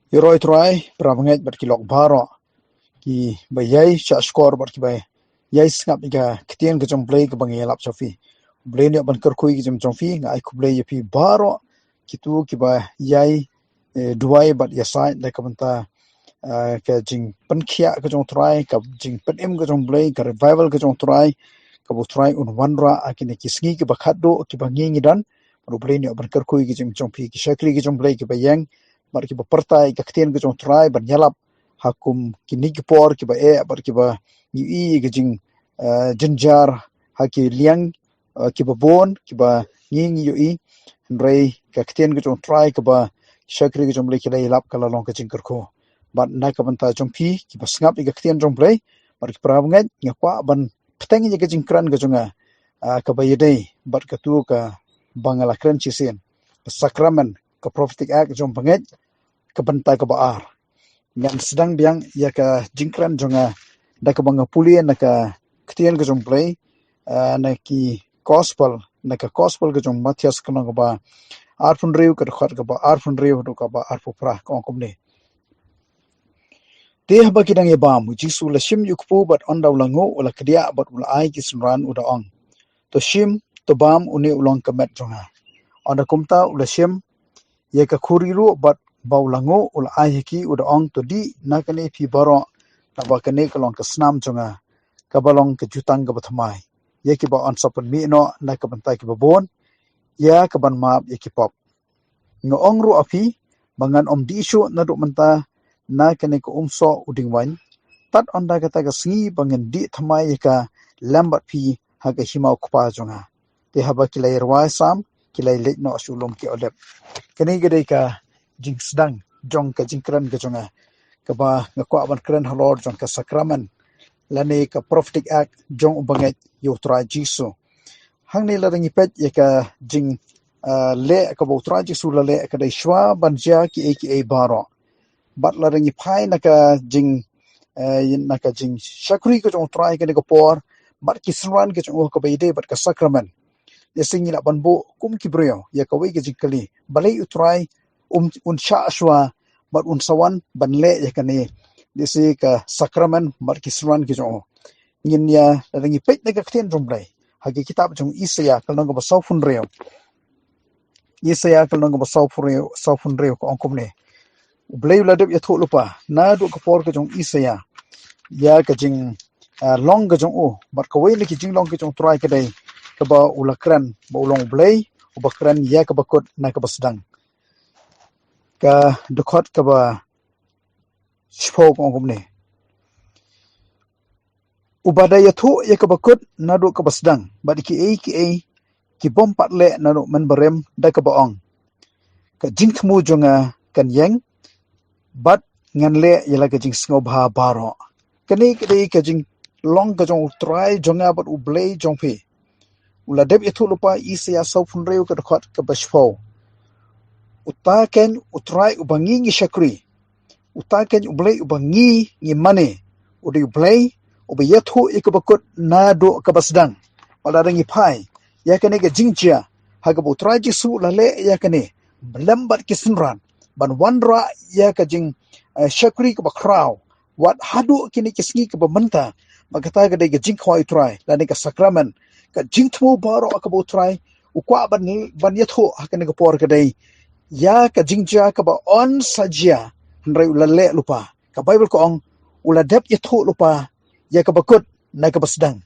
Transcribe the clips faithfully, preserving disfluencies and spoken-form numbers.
Ïaroh Trai, para bangeit bad ki lok baroh, kiba ïai shahshkor bad kiba ïai sngap ïa ka ktien ka jong U Blei kaba ngi ïalap sha phi. U Blei un ïoh ban kyrkhu ïa ka jingim jong phi. Nga ai khublei ïa phi baroh kito kiba ïai, eh, duwai bad ïasaid da ka bynta, eh, ka jingpynkhiah ka jong U Trai, ka jingpynim ka jong U Blei, ka revival ka jong U Trai, kaba U Trai un wanrah ha kine ki sngi kiba khatduh kiba ngi ngi don. Bad U Blei un ïoh ban kyrkhu ïa ka jingim jong phi. Ki shakri ka jong U Blei kiba ïeng bad kiba pyrta ïa ka ktien ka jong U Trai ban ïalap ha kum kine ki por kiba eh bad kiba ngi ïohi ïa ka jing, eh, jynjar ha ki liang, eh, kiba bun kiba ngi ngi ïohi. Hynrei ka ktien ka jong U Trai kaba ki shakri ka jong U Blei ki la ïalap ka la long ka jingkyrkhu. Bad na ka bynta jong phi kiba sngap ïa ka ktien jong U Blei bad ki para bangeit, nga kwah ban bteng ïa ka jingkren ka jong nga, ah, kaba ïadei bad katu kaba nga la kren shisien, ka sakramen, ka prophetic act jong bangeit, ka bynta kaba ar. Ngan sdang biang ïa ka jingkren jong nga da kaba nga pule na ka ktien ka jong U Blei, ah, na ki gospel, na ka gospel ka jong Mathaios ka lynnong kaba arphew hynriew, ka dkhot kaba arphew hynriew haduh kaba arphew phra, ka ong kumne. Te haba ki dang ïabam, U Jisu u la shim ïa u kpu bad ynda u la nguh u la kdiah bad u la ai ki synran, u da ong, "To shim, to bam, une u long ka met jong nga." Ynda kumta u la shim ïa ka khuri ruh bad ba u la nguh u la ai ha ki, u da ong, "To dih na kane phi baroh, naba kane ka long ka snam jong nga, kaba long ka jutang kaba thymmai ïa kiba yn sa pynmih noh na ka bynta kiba bun ïa ka ban map ïa ki pop. Nga ong ruh ha phi ba ngan ym dih shuh naduh mynta na kane ka umsoh u dieng waiñ, tad ynda kata ka sngi ba ngan dih thymmai ïa ka lem bad phi ha ka hima u Kpa jong nga." Te haba ki la ïa rwai sam, ki la ïa leit noh sha u lum ki Olib. Kane ka dei ka jingsdang jong ka jingkren ka jong nga, kaba nga kwah ban kren halor jong ka sakramen lane ka prophetic act jong u bangeit ïa U Trai Jisu. Hangne lada ngi peit ïa ka jing, ah, leh kaba U Trai Jisu u la leh, ka dei shwa ban jia kiei kiei baroh. Bad lada ngi phai na ka jing, eh, na ka jingshakri ka jong U Trai kane ka por bad ki synran ka jong u kaba ïadei bad ka sakramen, lehse ngi lah ban buh kum ki briew ïa kawei ka jingkylli, balei U Trai un, un shah shwa bad un sa wan ban leh ïa kane, lehse ka sakramen bad ki synran ki jong u? Ngin ïa, lada ngi peit na ka ktien jong U Blei ha ka kitab jong Isaïah ka lynnong kaba sawphew hynriew. Isaïah ka lynnong kaba sawphew hynriew, sawphew hynriew, ka ong kumne. U Blei u la dep ïathuh lypa naduh ka por ka jong Isaïah ïa ka jing, ah, long ka jong u, bad kawei na ki jinglong ka jong U Trai ka dei kaba u la kren ba u long U Blei uba kren ïa kaba kut na kaba sdang. Ka dkhot kaba shiphew ka ong kumne: "Uba da ïathuh ïa kaba kut naduh kaba sdang, bad kiei kiei ki bym pat leh naduh mynbarim, da kaba ong, 'Ka jingthmu jong nga kan ïeng, bad ngan leh ïa la ka jingsngewbha baroh.'" Kane ka dei ka jinglong ka jong U Trai jong nga bad U Blei jong phi. U la dep ïathuh lypa, Isaïah sawphew hynriew ka dkhot kaba shiphew. Uta keiñ U Trai uba ngi ngi shakri, uta keiñ U Blei uba ngi ngi mane, u dei U Blei uba ïathuh ïa kaba kut naduh kaba sdang. Bad lada ngi phai ïa kane ka jingjia ha kaba U Trai Jisu u la leh ïa kane lem bad ki synran ban wanrah ïa ka jing, eh, shakri kaba khraw wat haduh kine ki sngi kiba mynta, ba kata ka dei ka jingkhawai U Trai lane ka sakramen, ka jingthmu baroh kaba U Trai u kwah ban, ban ïathuh ha kane ka por ka dei ïa ka jingjia kaba yn sa jia, hynrei u la leh lypa. Ka Baibl ka ong u la dep ïathuh lypa ïa kaba kut na kaba sdang.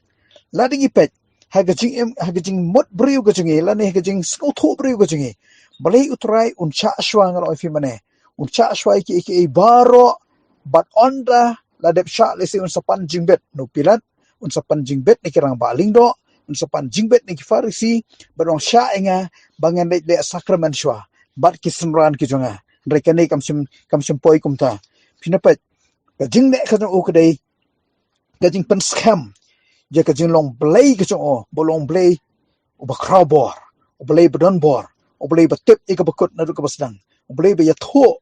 Lada ngi peit ha ka jingim, ha ka jingmut briew ka jong ngi lane ha ka jingsngewthuh briew ka jong ngi, balei U Trai un shah shwa, nga la ong ïa phi mynne, un shah shwa ïa kiei kiei baroh, bad ynda la dep shah, lehse un sa pan jingbit na u Pilat, un sa pan jingbit na ki rangbah lyngdoh, un sa pan jingbit na ki Pharisi, bad un ong, "Shah ïa nga ba ngan leit leh sakramen shwa bad ki synran ki jong nga." Hynrei kane kam shym, kam shym poi kumta. Phin ïa peit, ka jingleh ka jong u ka dei ka jingpynskhem ïa ka jinglong Blei ka jong u, ba u long Blei uba khraw bor, u Blei ba don bor, u Blei ba tip ïa kaba kut naduh kaba sdang, u Blei ba ïathuh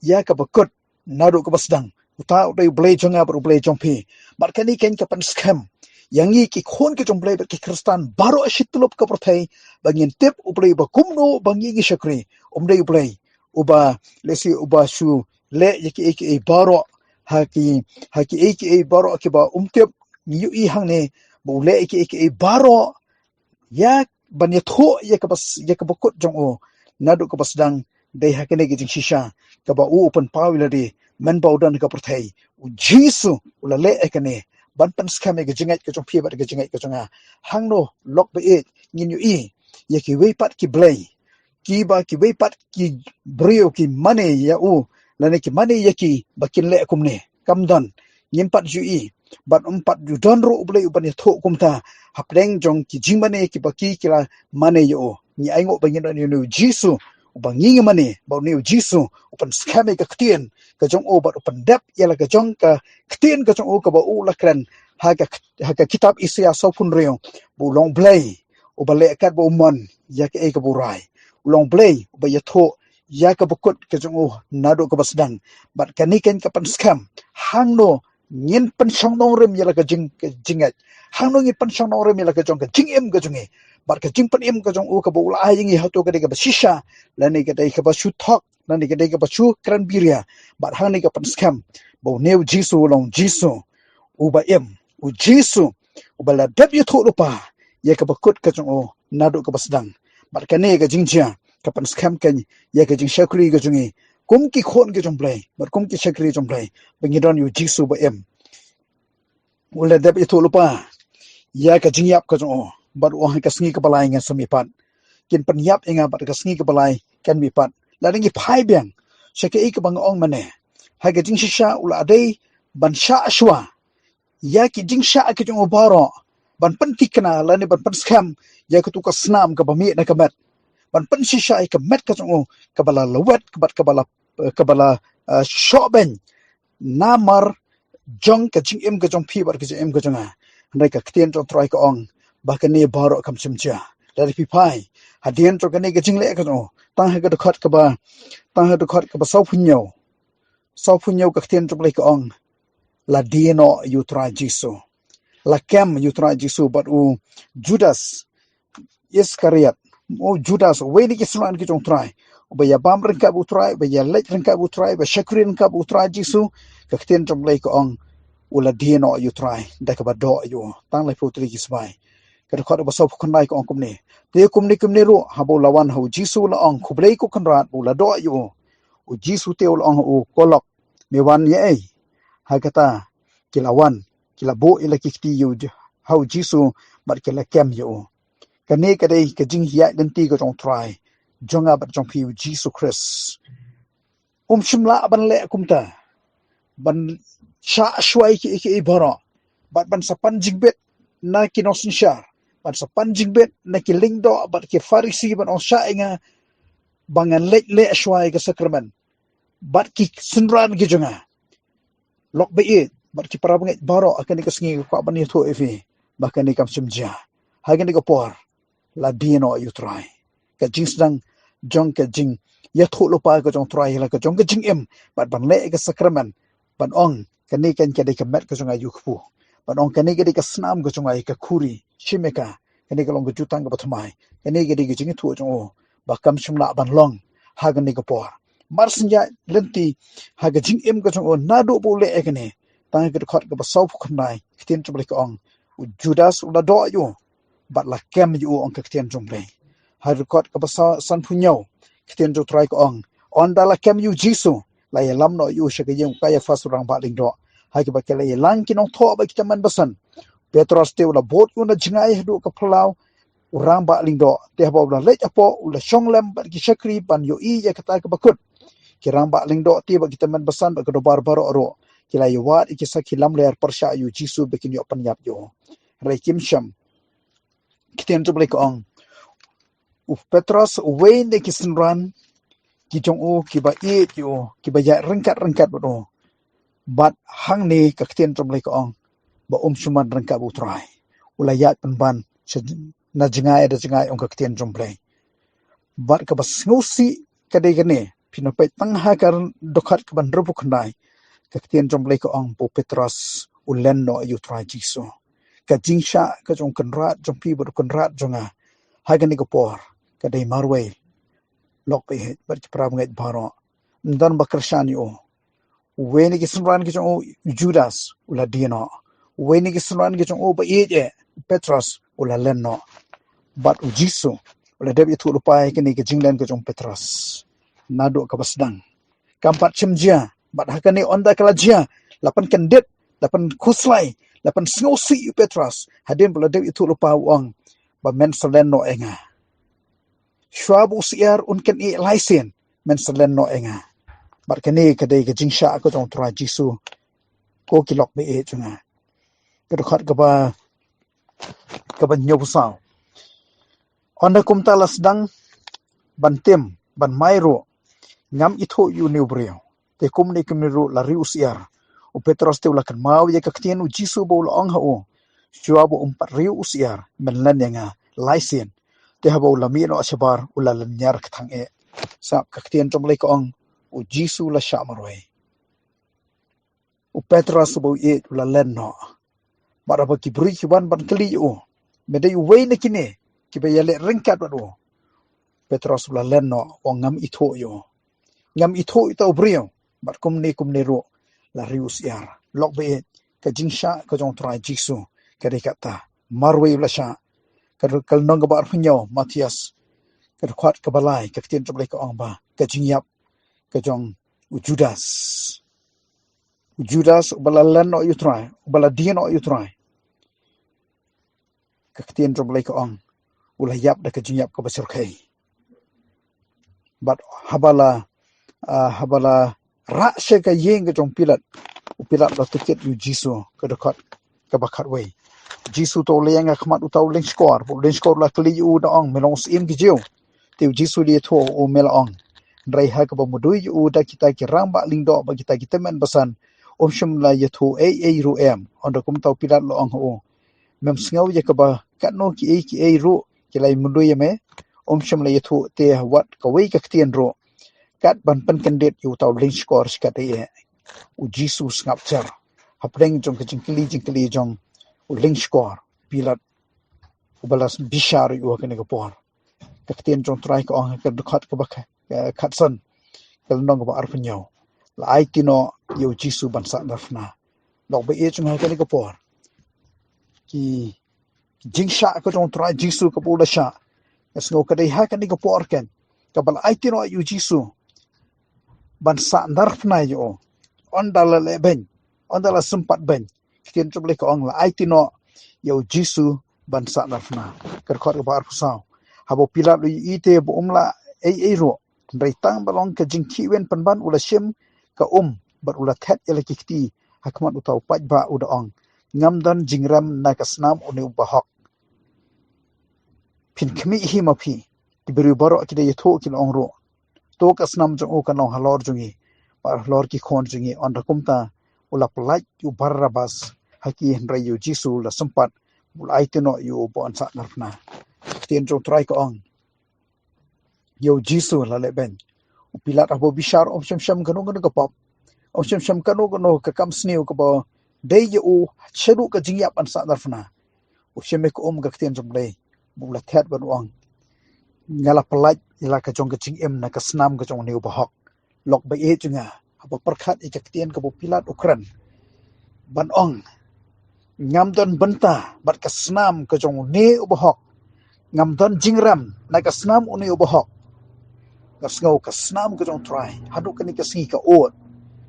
ïa kaba kut naduh kaba sdang. Uta u dei U Blei jong nga bad U Blei jong phi. Bad kane keiñ ka pynskhem ïa ngi ki khun ki jong U Blei bad ki Khristan baroh shi tyllup ka pyrthei, ba ngin tip U Blei ba kumno ba ngi ngi shakri, um dei U Blei uba, lehse uba shu leh ïa kiei kiei baroh, ha ki, ha kiei kiei baroh kiba um tip, ngi ïohi hangne ba u leh ïa kiei kiei baroh ïa ban ïathuh ïa kaba s-, ïa kaba kut jong u naduh kaba sdang. Dei ha kane ka jingshisha kaba u u pynpaw ïa lade, mynba u don ha ka pyrthei, u Jisu u la leh ïa kane ban pynskhem ïa ka jingngeit ka jong phi bad ka jingngeit ka jong nga. Hangno lok ba ïeit ngin ïohi ïa kiwei pat ki blei, kiba kiwei pat ki briew ki mane ïa u, lane ki mane ïa ki ba kin leh kumne? Kam don. Ngim pat ju ïohi, bad um pat ju don ruh u Blei uban ïathuh kumta hapdeng jong ki jingmane kiba ki ki la mane ïa u. Ngi ainguh ba ngin don ïa une u Jisu uba ngi ngi mane, ba une u Jisu u pynskhem ïa ka ktien ka jong u bad u pyndep ïa la ka jong ka ktien ka jong u kaba u la kren ha ka, ha ka kitab Isaïah sawphew hynriew, ba u long Blei uba leh katba u mon ïa kaei kaba u rai. U long Blei uba ïathuh ïa kaba kut ka jong u naduh kaba sdang. Bad kane keiñ ka pynskhem hangno ngin pynshong nongrim ïa la ka jing, ka jingngeit, hangno ngin pynshong nongrim ïa la ka jong ka jingim ka jong ngi bad ka jingpynim ka jong u kaba u la ai ïa ngi. Hato ka dei kaba shisha, lane ka dei kaba shu thok, lane ka dei kaba shu kren biria? Bad hangne ka pynskhem ba une u Jisu u long Jisu uba im, u Jisu uba la dep ïathuh lypa ïa kaba kut ka jong u naduh kaba sdang. Bad kane ka jingjia ka pynskhem keiñ ïa ka jingshakri ka jong ngi kum ki khun ka jong Blei bad kum ki shakri jong Blei, ba ngi don ïa u Jisu ba im. U la dep ïathuh lypa ïa ka jingïap ka jong u, bad u ong, ha ka sngi kaba lai ngan sa mihpat. Kin pynïap ïa nga bad ha ka sngi kaba lai kan mihpat. Lada ngi phai biang sha kaei kaba nga ong mynne, ha ka jingshisha u la dei ban shah shuwa ïa ki jingshah ki jong u baroh, ban pynthikna lane ban pynskhem ïa katu ka snam kaba mih na ka met, ban pynshisha ïa ka met ka jong u kaba la lawet, kaba, kaba la, kaba la, eh, shoh beiñ namar jong ka jingim ka jong phi bad ka jingim ka jong nga. Hynrei ka ktien jong u Trai ka ong ba kane baroh kam shym jia. Lada phi phai hadien jong kane ka jingleh ka jong u, tang ha ka dkhot kaba, tang ha ka dkhot kaba sawphew hynñiew, sawphew hynñiew, ka ktien jong u Blei ka ong, la die noh ïa u Trai Jisu, la kem ïa u Trai Jisu bad u Judas Iskariot, u Judas, uwei na ki synran ki jong u Trai, uba ïa bam ryngkat bad u Trai, uba ïa leit ryngkat bad u Trai, uba shakri ryngkat bad u Trai Jisu. Ka ktien jong u Blei ka ong, u la die noh ïa u Trai da kaba doh ïa u. Tang laiphew tylli ki sbai, ka dkhot kaba sawphew khyndai ka ong kumne: Te kumne kumne ruh, haba u la wan ha u Jisu, u la ong, Khublei ko Kynrad, ba u la doh ïa u. U Jisu te u la ong ha u, Ko lok, me wan ïa ei? Ha kata ki la wan, ki la buh ïa la ki kti ïa u J-, ha u Jisu bad ki la kem ïa u. Kane ka dei ka jingïaid lynti ka jong u Trai jong nga bad jong phi, u Jisu Khrist. Um shym lah ban leh kumta, ban shah shuwa ïa kiei kiei baroh, bad ban sa pan jingbit na ki nongsynshar, ban sa pan jingbit na ki lyngdoh bad ki Pharisi, ban ong shah ïa nga ba ngan leit leh shuwa ïa ka sakramen bad ki synran ki jong nga. Lok ba ïeit bad ki para bangeit baroh, ha kane ka sngi nga kwah ban ïathuh ïa phi ba kane kam shym jia. Ha kane ka por la die noh ïa u Trai. Ka jingsdang jong ka jingïathuh lypa ka jong u Trai ïa la ka jong ka jingim bad ban leh ïa ka sakramen, ban ong, kane keiñ ka dei ka met ka jong nga, ïoh kpu. Ban ong, kane ka dei ka snam ka jong nga, ïa ka khuri, shim ïa ka. Kane ka long ka jutang kaba thymmai. Kane ka dei ka jingïathuh jong u ba kam shym lah ban long ha kane ka por. Mar shu ïaid lynti ha ka jingim ka jong u naduh ba u leh ïa kane, tang ha ka dkhot kaba sawphew khyndai, ka ktien jong u Blei ka ong, u Judas u la doh ïa u bad la kem ïa u, ong ka ktien jong u Blei. Ha ka dkhot kaba sa-, sanphew hynñiew, ka ktien jong u Trai ka ong, ynda la kem ïa u Jisu, la ïalam noh ïa u sha ka ïing u Kaiaphas u rangbah lyngdoh, ha kaba ki la ïalang ki nongthoh bad ki tymmen basan. Petros te u la bud ïa u na jngai haduh ka phyllaw u rangbah lyngdoh. Te haba u la leit hapoh, u la shong lem bad ki shakri ban ïohi ïa kata kaba kut. Ki rangbah lyngdoh te bad ki tymmen basan bad ka dorbar baroh ruh ki la ïawad ïa ki sakhi lamler pyrshah ïa u Jisu ba kin ïoh pynïap ïa u. Hynrei kim shym. Ka ktien jong u Blei ka ong, u Petros, uwei na ki synran ki jong u, kiba ïeit ïa u, kiba ïaid ryngkat ryngkat bad u, bad hangne ka ktien jong u Blei ka ong ba um shym wan ryngkat bad u Trai. U la ïaid pynban sha j-, na jngai da jngai, ong ka ktien jong u Blei. Bad kaba sngewsih ka dei kane, phin ïa peit tang ha ka dkhot kaba hynriewphew khyndai, ka ktien jong u Blei ka ong ba u Petros u len noh ïa u Trai Jisu. Ka jingshah ka jong u Kynrad jong phi bad u Kynrad jong nga ha kane ka por ka dei marwei. Lok ba ïeit bad ki para bangeit baroh, ym don ba kyrshan ïa u. Uwei na ki synran ki jong u, u Judas, u la die noh. Uwei na ki synran ki jong u ba ïeit eh, u Petros, u la len noh. Bad u Jisu u la dep ïathuh lypa ïa kane ka jinglen ka jong u Petros naduh kaba sdang. Kam pat shym jia, bad ha kane ynda ka la jia, la pynkyndit, la pynkhuslai, la pynsngewsih ïa u Petros. Hadien ba la dep ïathuh lypa, u ong ba men sa len noh ïa nga. Shuwa ba u syiar un kynïeh lai sien, men sa len noh ïa nga. Bad kane ka dei ka jingshah ka jong u Trai Jisu, ko ki lok ba ïeit jong nga. Ka dkhot kaba, kaba hynñiewphew saw. Ynda kumta la sdang ban tim, ban mai ruh, ngam ithuh ïa une u briew. Te kumne kumne ruh la rieh u syiar. U Petros te u la kynmaw ïa ka ktien u Jisu ba u la ong ha u, shuwa ba um pat rieh u syiar, men len ïa nga lai sien. Te haba u la mih noh shabar, u la lynñiar kthang eh. Sngap, ka ktien jong U Blei ka ong, u Jisu la shah marwei. U Petros uba u ïeit u la len noh. Bad haba ki briew ki wan ban kylli ïa u, me dei uwei na kine kiba ïaleh ryngkat bad u? Petros u la len noh, u ong ngam ithuh ïa u. Ngam ithuh ïa uta u briew. Bad kumne kumne ruh la rieh u syiar. Lok ba ïeit, ka jingshah ka jong u Trai Jisu ka dei kata. Marwei u la shah. Ka, ka lynnong kaba arphew hynñiew, Mathaios, ka dkhot kaba lai, ka ktien jong U Blei ka ong ba ka jingïap ka jong u Judas. U Judas uba la len noh ïa u Trai, uba la die noh ïa u Trai. Ka ktien jong U Blei ka ong, u la ïap da ka jingïap kaba shyrkhei. Bad haba la, ah, haba la rah sha ka ïing ka jong u Pilat, u Pilat u la tohkit ïa u Jisu, ka dkhot kaba khatwei. U Jisu te u la ïeng ha khmat uta u lyngskor, u lyngskor u la kylli ïa u da ong, me long u syiem ki Jiw? Te u Jisu u la ïathuh, u ong, me la ong. Hynrei ha kaba mudui ïa u da kita ki rangbah lyngdoh bad kita ki tymmen basan, um shym la ïathuh ei ei ruh em? Ynda kumta u Pilat u la ong ha u, mem sngew ïa kaba katno kiei kiei ruh ki la mudui ïa me? Um shym la ïathuh te wat kawei ka ktien ruh, kat ban pynkyndit ïa uta u lyngskor shikatdei eh? U Jisu u sngap jar hapdeng jong ka jingkylli jingkylli jong u lyngskor Pilat, uba la bishar ïa u ha kane ka por. Ka ktien jong u Trai ka ong ha ka dkhot kaba kha-, eh, khatsan, ka lynnong kaba arphew hynñiew, la aiti noh ïa u Jisu ban sahnarphna. Lok ba ïeit jong nga, ha kane ka por, ki, ki jingshah ka jong u Trai Jisu kaba u la shah, nga sngew ka dei ha kane ka por kan kaba la aiti noh ïa u Jisu ban sahnarphna ïa u. Ynda la leh beiñ, ynda la sympat beiñ, ka ktien jong U Blei ka ong, la aiti noh ïa u Jisu ban sahnarphna. Ka dkhot kaba arphew saw, haba u Pilat u ïohi te ba um lah ei ei ruh, hynrei tang ba long ka jingkhih win pynban u la shim ka um bad u la thet ïa la ki kti ha khmat uta u paidbah, u da ong, ngam don jingrem na ka snam une u bahok. Phin khmih hi ma phi. Ki briew baroh ki da ïathuh, ki la ong ruh, to ka snam jong u kan long halor jong ngi bad halor ki khun jong ngi. Ynda kumta u la pyllait ïa u Barabas ha ki, hynrei ïa u Jisu u la sympat, u la aiti noh ïa u ban sahnarphna. Ka ktien jong u Trai ka ong, ïa u Jisu la leh beiñ. U Pilat haba u bishar um shym shem kano kano ka pop, um shym shem kano kano ka kam sniew kaba dei ïa u shaduh ka jingïap ban sahnarphna. U shim ïa ka um, ka ktien jong U Blei, u la thet bad u ong, nga la pyllait ïa la ka jong ka jingim na ka snam ka jong une u bahok. Lok ba ïeit jong nga, haba pyrkhat ïa ka ktien kaba u Pilat u kren ban ong, ngam don bynta bad ka snam ka jong une u bahok, ngam don jingrem na ka snam une u bahok, nga sngew ka snam ka jong u Trai haduh kane ka sngi ka ud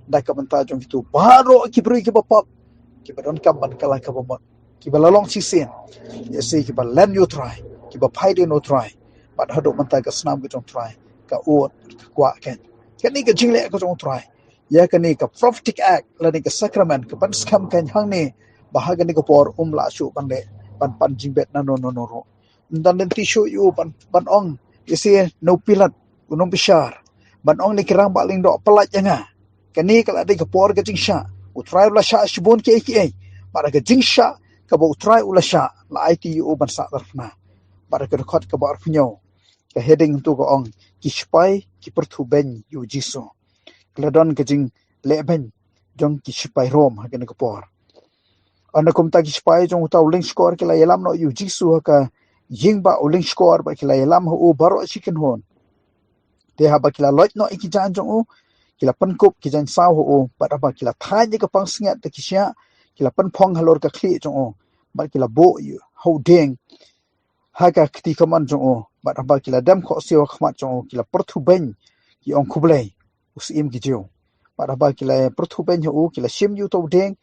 da ka bynta jong kito baroh ki briew kiba pop, kiba donkam ban kylla kaba mut, kiba la long shisien, ïa shi kiba len ïa u Trai, kiba phai dien ïa u Trai. Bad haduh mynta ka snam ka jong u Trai ka ud, ka kwah kan. Kane ka jingleh ka jong u Trai, ïa kane ka prophetic act lane ka sakramen ka ban skhem kan hangne, ba ha kane ka por um lah shuh ban leh, ban pan jingbit nano nano ruh. Ym don lynti shuh ïa u ban, ban ong ïa shi na u Pilat u nongbishar, ban ong na ki rangbah lyngdoh, pyllait ïa nga. Kane ka la dei ka por ka jingshah. U Trai u la shah shibun kiei kiei. Bad ka jingshah kaba u Trai u la shah, la aiti ïa u ban sahnarphna. Bad ka dkhot kaba arphew hynñiew, ka heading tu ka ong, ki shipai ki pyrthuh beiñ ïa u Jisu. Ka la don ka jingleh beiñ jong ki shipai Rom ha kane ka por. Ynda kumta ki shipai jong uta u lyngskor ki la ïalam noh ïa u Jisu ha ka ïing ba u lyngskor, bad ki la ïalam ha u baroh shi kynhun. Te haba ki la loit noh ïa ki jaiñ jong u, ki la pynkup ki jaiñ saw ha u, bad haba ki la thaiñ ïa ka pansngiat da ki shiah, ki la pynphong halor ka khlieh jong u, bad ki la buh ïa u ha u dieng ha ka kti kamon jong u, bad haba ki la dem khohsiew ha khmat jong u, ki la pyrthuh beiñ, ki ong, "Khublei, u Syiem ki Jiw." Bad haba ki la pyrthuh beiñ ha u, ki la shim ïa u uta u dieng,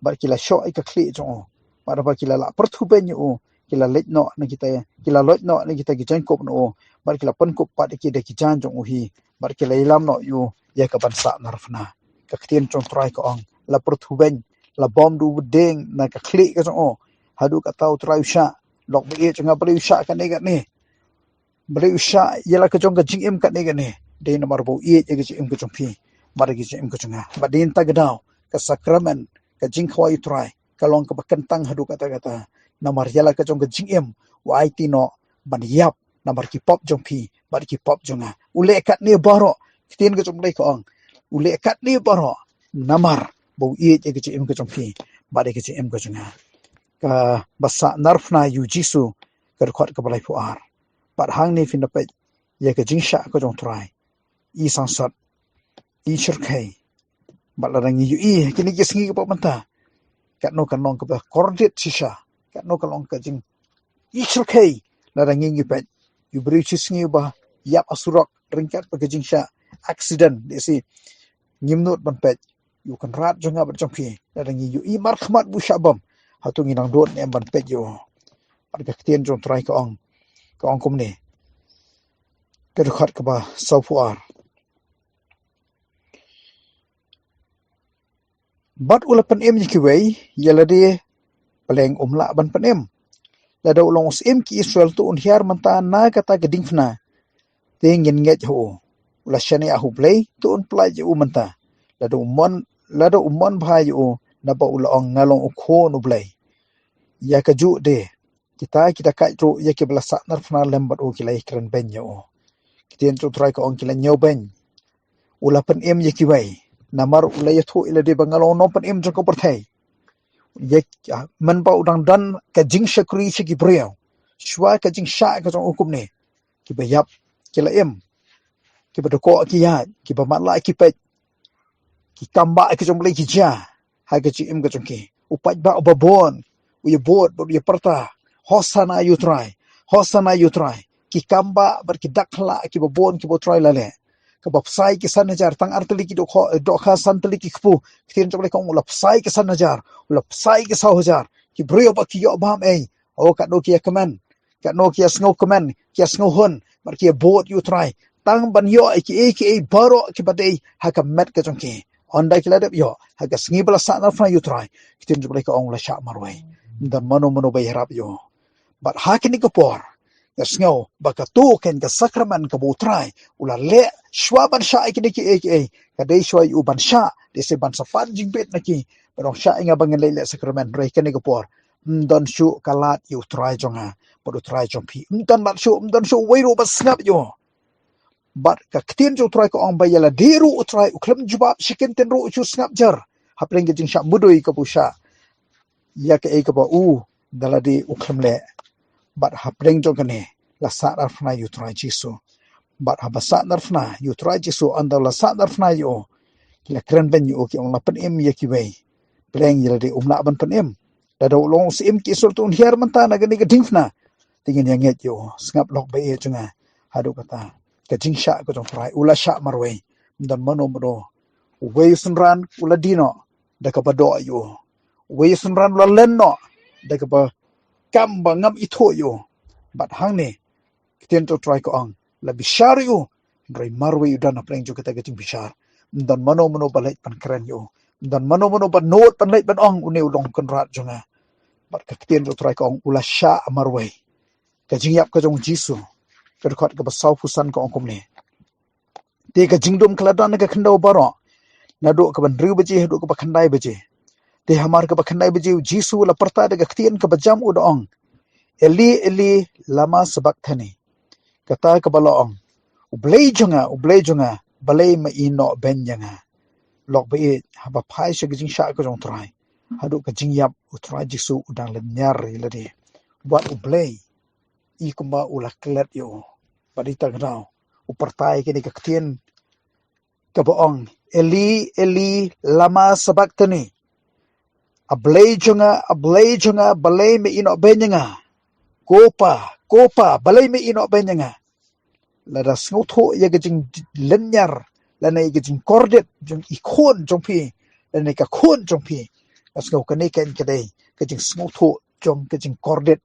bad ki la shoh ïa ka khlieh jong u. Bad haba ki la lah pyrthuh beiñ ïa u, ki la leit noh na kita, ki la leit noh na kita ki jaiñkup na u, bad ki la pynkup pat ïa ki da ki jaiñ jong u hi, bad ki la ïalam noh ïa u ïa ka ban sah narphna. Ka ktien jong u Trai ka ong, la pyrthuh beiñ, la bom da u dieng na ka khlieh ka jong u. Haduh katta u Trai u shah, lok ba ïeit jong nga, balei u shah katne katne? Balei u shah ïa la ka jong ka jingim katne katne? Dei namar ba u ïeit ïa ka jingim ka jong phi bad ïa ka jingim ka jong nga. Bad dei na kata ka daw, ka sakramen, ka jingkhawai u Trai, ka long kaba kyntang haduh katta katta. Namar ïa la ka jong ka jingim u aiti noh ban ïap namar ki pop jong phi bad ki pop jong nga. U leh katne baroh, ktien ka jong u Blei ka ong, u leh katne baroh namar ba u ïeit ïa ka jingim ka jong phi bad ïa ka jingim ka jong nga. Kaba sah narphna ïa u Jisu, ka dkhot kaba laiphew ar. Bad hangne phin da peit ïa ka jingshah ka jong u Trai. I sangsot, i shyrkhei. Bad lada ngi ïohi ha kine ki sngi kiba mynta, katno kan long kaba kordit shisha, katno kan long ka jing, i shyrkhei. Lada ngi ngi peit ïa u briew shi sngi uba ïap ha surok ryngkat bad ka jingshah, accident, lehse ngim nud ban peit ïa u kynrad jong nga bad jong phi. Lada ngi ïohi markhmat ba u shah bom, hato ngi nang don ne em ban peit ïa u? Bad ka ktien jong u Trai ka ong, ka ong kumne, ka dkhot kaba sawphew ar. Bad u la pynim ïa kiwei, ïa lade pleng um lah ban pynim. Lada u long u Syiem ki Israel, to un hiar mynta na kata ka diengphna, te ngin ngeit ha u. U la shaniah ha U Blei, to un pyllait ïa u mynta. Lada u mon, lada u mon bha ïa u, naba u la ong, nga long u Khun U Blei. Ïa kajuh de, kita ki da kait ruh ïa kiba la sah narphna lem bad u, ki la ïakren beiñ ïa u. Ktien jong u Trai ka ong, ki la ñiew beiñ. U la pynim ïa kiwei, namar u la ïathuh ïa lade ba nga long u nongpynim jong ka pyrthei. Ïa, ah, mynba u dang don ka jingshakri sha ki briew, shuwa ka jingshah ka jong u kumne, kiba ïap ki la im, kiba dkoh ki ïaid, kiba matlah ki peit, ki kam ba ki jong U Blei ki jia ha ka jingim ka jong ki. U paidbah uba bun u ïabud bad u ïapyrta, Hosana ïa u Trai, Hosana ïa u Trai. Ki kam ba bad ki dak khlak kiba bun kiba u Trai u la leh. Kaba pynshai ki san hajar, tang ar tylli ki dohkha, dohkha san tylli ki kpu. Ktien jong U Blei ka ong, u la pynshai ki san hajar, u la pynshai ki saw hajar. Ki briew ba ki ïoh bam ei, oh, katno ki ïa kmen, katno ki ïa sngewkmen, ki ïa sngewhun, bad ki ïabud ïa u Trai. Tang ban ïoh ïa kiei kiei baroh kiba dei ha ka met ka jong ki. Ynda ki la dep ïoh ha ka sngi ba la sah narphna ïa u Trai, ktien jong U Blei ka ong, u la shah marwei. Ym don mano mano ba ïarap ïa u. Bad ha kane ka por, nga sngew ba kato kane ka sakramen kaba u Trai u la leh shuwa ban shah ïa kine kiei kiei, ka dei shuwa ïa u ban shah, dei shuwa ban sa pan jingbit na ki. Ba dang shah ïa nga ba ngin leit leh sakramen, hynrei kane ka por ym don shuh ka lad ïa u Trai jong nga bad u Trai jong phi. Ym don lad shuh, ym don shuh uwei ruh ba sngap ïa u. Bad ka ktien jong u Trai ka ong ba ïa lade ruh u Trai u khlem jubab, shi kyntien ruh u shu sngap jar hapdeng ka jingshah mudui kaba u shah ïa kaei kaba u da lade u khlem leh. Bad hapdeng jong kane la sah narphna ïa u Trai Jisu. Bad haba sah narphna ïa u Trai Jisu, ynda la sah narphna ïa u, ki la kren beiñ ïa u, ki ong, la pynim ïa kiwei, pleng ïa lade um lah ban pynim. Lada u long u Syiem ki Israel, to un hiar mynta na kane ka diengphna, te ngin ïa ngeit ïa u. Sngap lok ba ïeit jong nga, haduh katta ka jingshah ka jong u Trai, u la shah marwei. Ym don mano mano. Uwei u synran u la die noh da kaba doh ïa u. Uwei u synran u la len noh da kaba kam ba ngam ithuh ïa u. Bad hangne ktien jong u Trai ka ong, la bishar ïa u, hynrei marwei u don hapdeng jong kata ka jingbishar. Ym don mano mano ba leit ban kren ïa u. Ym don mano mano ba nud ban leit ban ong, une u long u kynrad jong nga. Bad ka ktien jong u Trai ka ong, u la shah marwei. Ka jingïap ka jong u Jisu, ka dkhot kaba sawphew san ka ong kumne: Te ka jingdum ka la don ha ka khyndew baroh, naduh kaba hynriew baje haduh kaba khyndai baje. Te hamar kaba khyndai baje u Jisu u la pyrta da ka ktien kaba jam, u da ong, Eli, Eli, lama sabakthani? Kata kaba la ong, U Blei jong nga, U Blei jong nga, balei me ïehnoh beiñ ïa nga? Lok ba ïeit, haba phai sha ka jingshah ka jong u Trai, haduh ka jingïap, u Trai Jisu u dang lynñiar ïa lade. Wat U Blei i kumba u la klet ïa u. Bad ïa kata ka daw u pyrta ïa kane ka ktien kaba ong, "Eli, Eli, lama sabachthani?" "A Blei jong nga, a Blei jong nga, balei me ïehnoh bein ïa nga? Ko Pa, ko Pa, balei me ïehnoh bein ïa nga?" Lada sngewthuh ïa ka jinglynñiar lane ïa ka jingkordit jong i khun jong phi lane ka khun jong phi, nga sngew kane ka dei ka jingsngewthuh jong ka jingkordit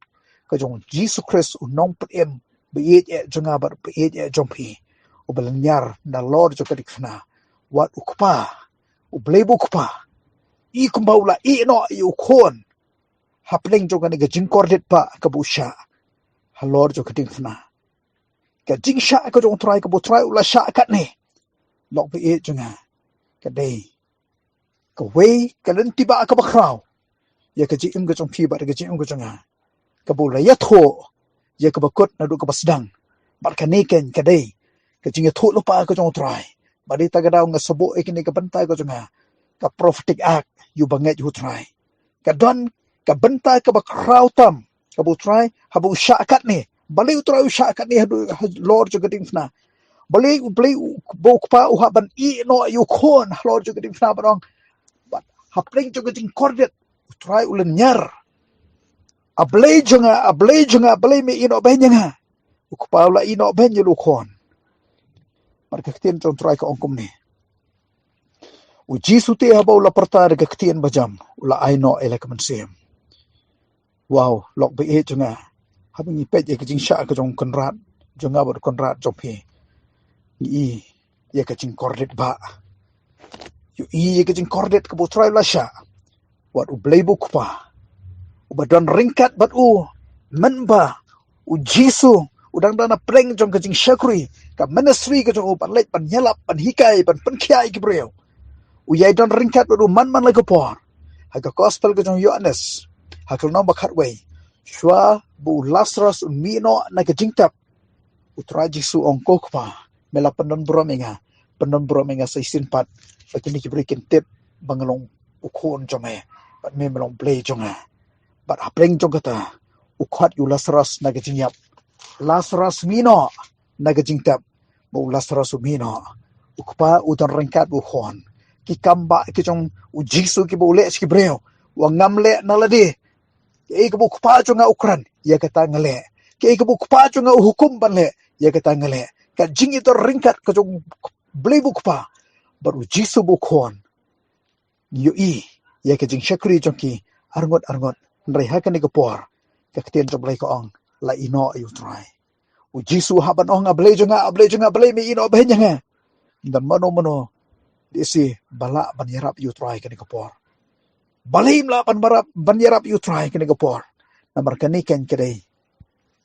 ka jong Jisu Khrist, u nongpynim ba ïeit eh jong nga bad ba ïeit eh jong phi, uba lynñiar nalor jong ka diengphna. Wat u Kpa, u Blei ba u Kpa, i kumba u la ïehnoh ïa u khun hapdeng jong kane ka jingkordit ba kaba u shah halor jong ka diengphna. Ka jingshah ka jong u Trai, kaba u Trai u la shah katne, lok ba ïeit jong nga, ka dei kawei ka lynti ba kaba khraw ïa ka jingim ka jong phi bad ka jingim ka jong nga, kaba u la ïathuh ïa kaba kut naduh kaba sdang. Bad kane ka dei ka jingïathuh lypa ka jong u Trai. Bad dei ta ka daw nga sa buh ïa kane ka bynta ka jong nga, ka prophetic act, ïa uba ngeit ïa u Trai. Ka don ka bynta kaba khraw tam kaba u Trai, haba u shah katne. Balei u Trai u shah katne haduh halor jong ka diengphna? Balei u Blei u, ba u Kpa u hap ban ïehnoh ïa u khun halor jong ka diengphna, ban ong, bad hapdeng jong ka jingkordit u Trai u lynñiar, "A Blei jong nga, a Blei jong nga, balei me ïehnoh bein ïa nga?" U Kpa u la ïehnoh bein ïa u khun. Bad ka ktien jong u Trai ka ong kumne. U Jisu te haba u la pyrta da ka ktien bajam, u la ai noh ïa la ka mynsiem. Wow, lok ba ïeit jong nga, haba ngi peit ïa ka jingshah ka jong u Kynrad jong nga bad u Kynrad jong phi, ngi i ïa ka jingkordit ba, ngi i ïa ka jingkordit kaba u Trai u la shah. Wat u Blei ba u Kpa, uba don ryngkat bad u, mynba u Jisu u dang don hapdeng jong ka jingshakri, ka ministry ka jong u, ban leit ban ïalap, ban hikai, ban pynkhiah ïa ki briew, u ïai don ryngkat bad u man man la ka por. Ha ka gospel ka jong u Ïoannis, ha ka lynnong ba khatwei, shuwa ba u Lasarus un mih noh na ka jingtep, u Trai Jisu u ong, "Ko Kpa, me la pyndon burom ïa nga, pyndon burom ïa nga sa shisien pat, ba kine ki briew kin tip ba nga long u khun jong me, bad me, me long Blei jong nga." Bad hapdeng jong kata, u khot ïa u Lasarus na ka jingïap. "Lasarus, mih noh na ka jingtep." Ba u Lasarus u mih noh, u Kpa u don ryngkat bad u khun. Ki kam ba ki jong u Jisu kiba u leh sha ki briew, u ong, "Ngam leh na lade. Kaei kaba u Kpa jong nga u kren, ïa kata nga leh. Kaei kaba u Kpa jong nga u hukum ban leh, ïa kata nga leh." Ka jingïadon ryngkat ka jong u Blei ba u Kpa bad u Jisu ba u khun, ngi ïohi ïa ka jingshakri jong ki arngut arngut. Hynrei ha kane ka por, ka ktien jong u Blei ka ong, la ïehnoh ïa u Trai. U Jisu hap ban ong, "A Blei jong nga, a Blei jong nga, balei me ïehnoh bein ïa nga?" Ynda mano mano, lehse ba lah ban ïarap ïa u Trai kane ka por. Balei ym lah ban ïarap, ban ïarap ïa u Trai kane ka por? Namar kane ka dei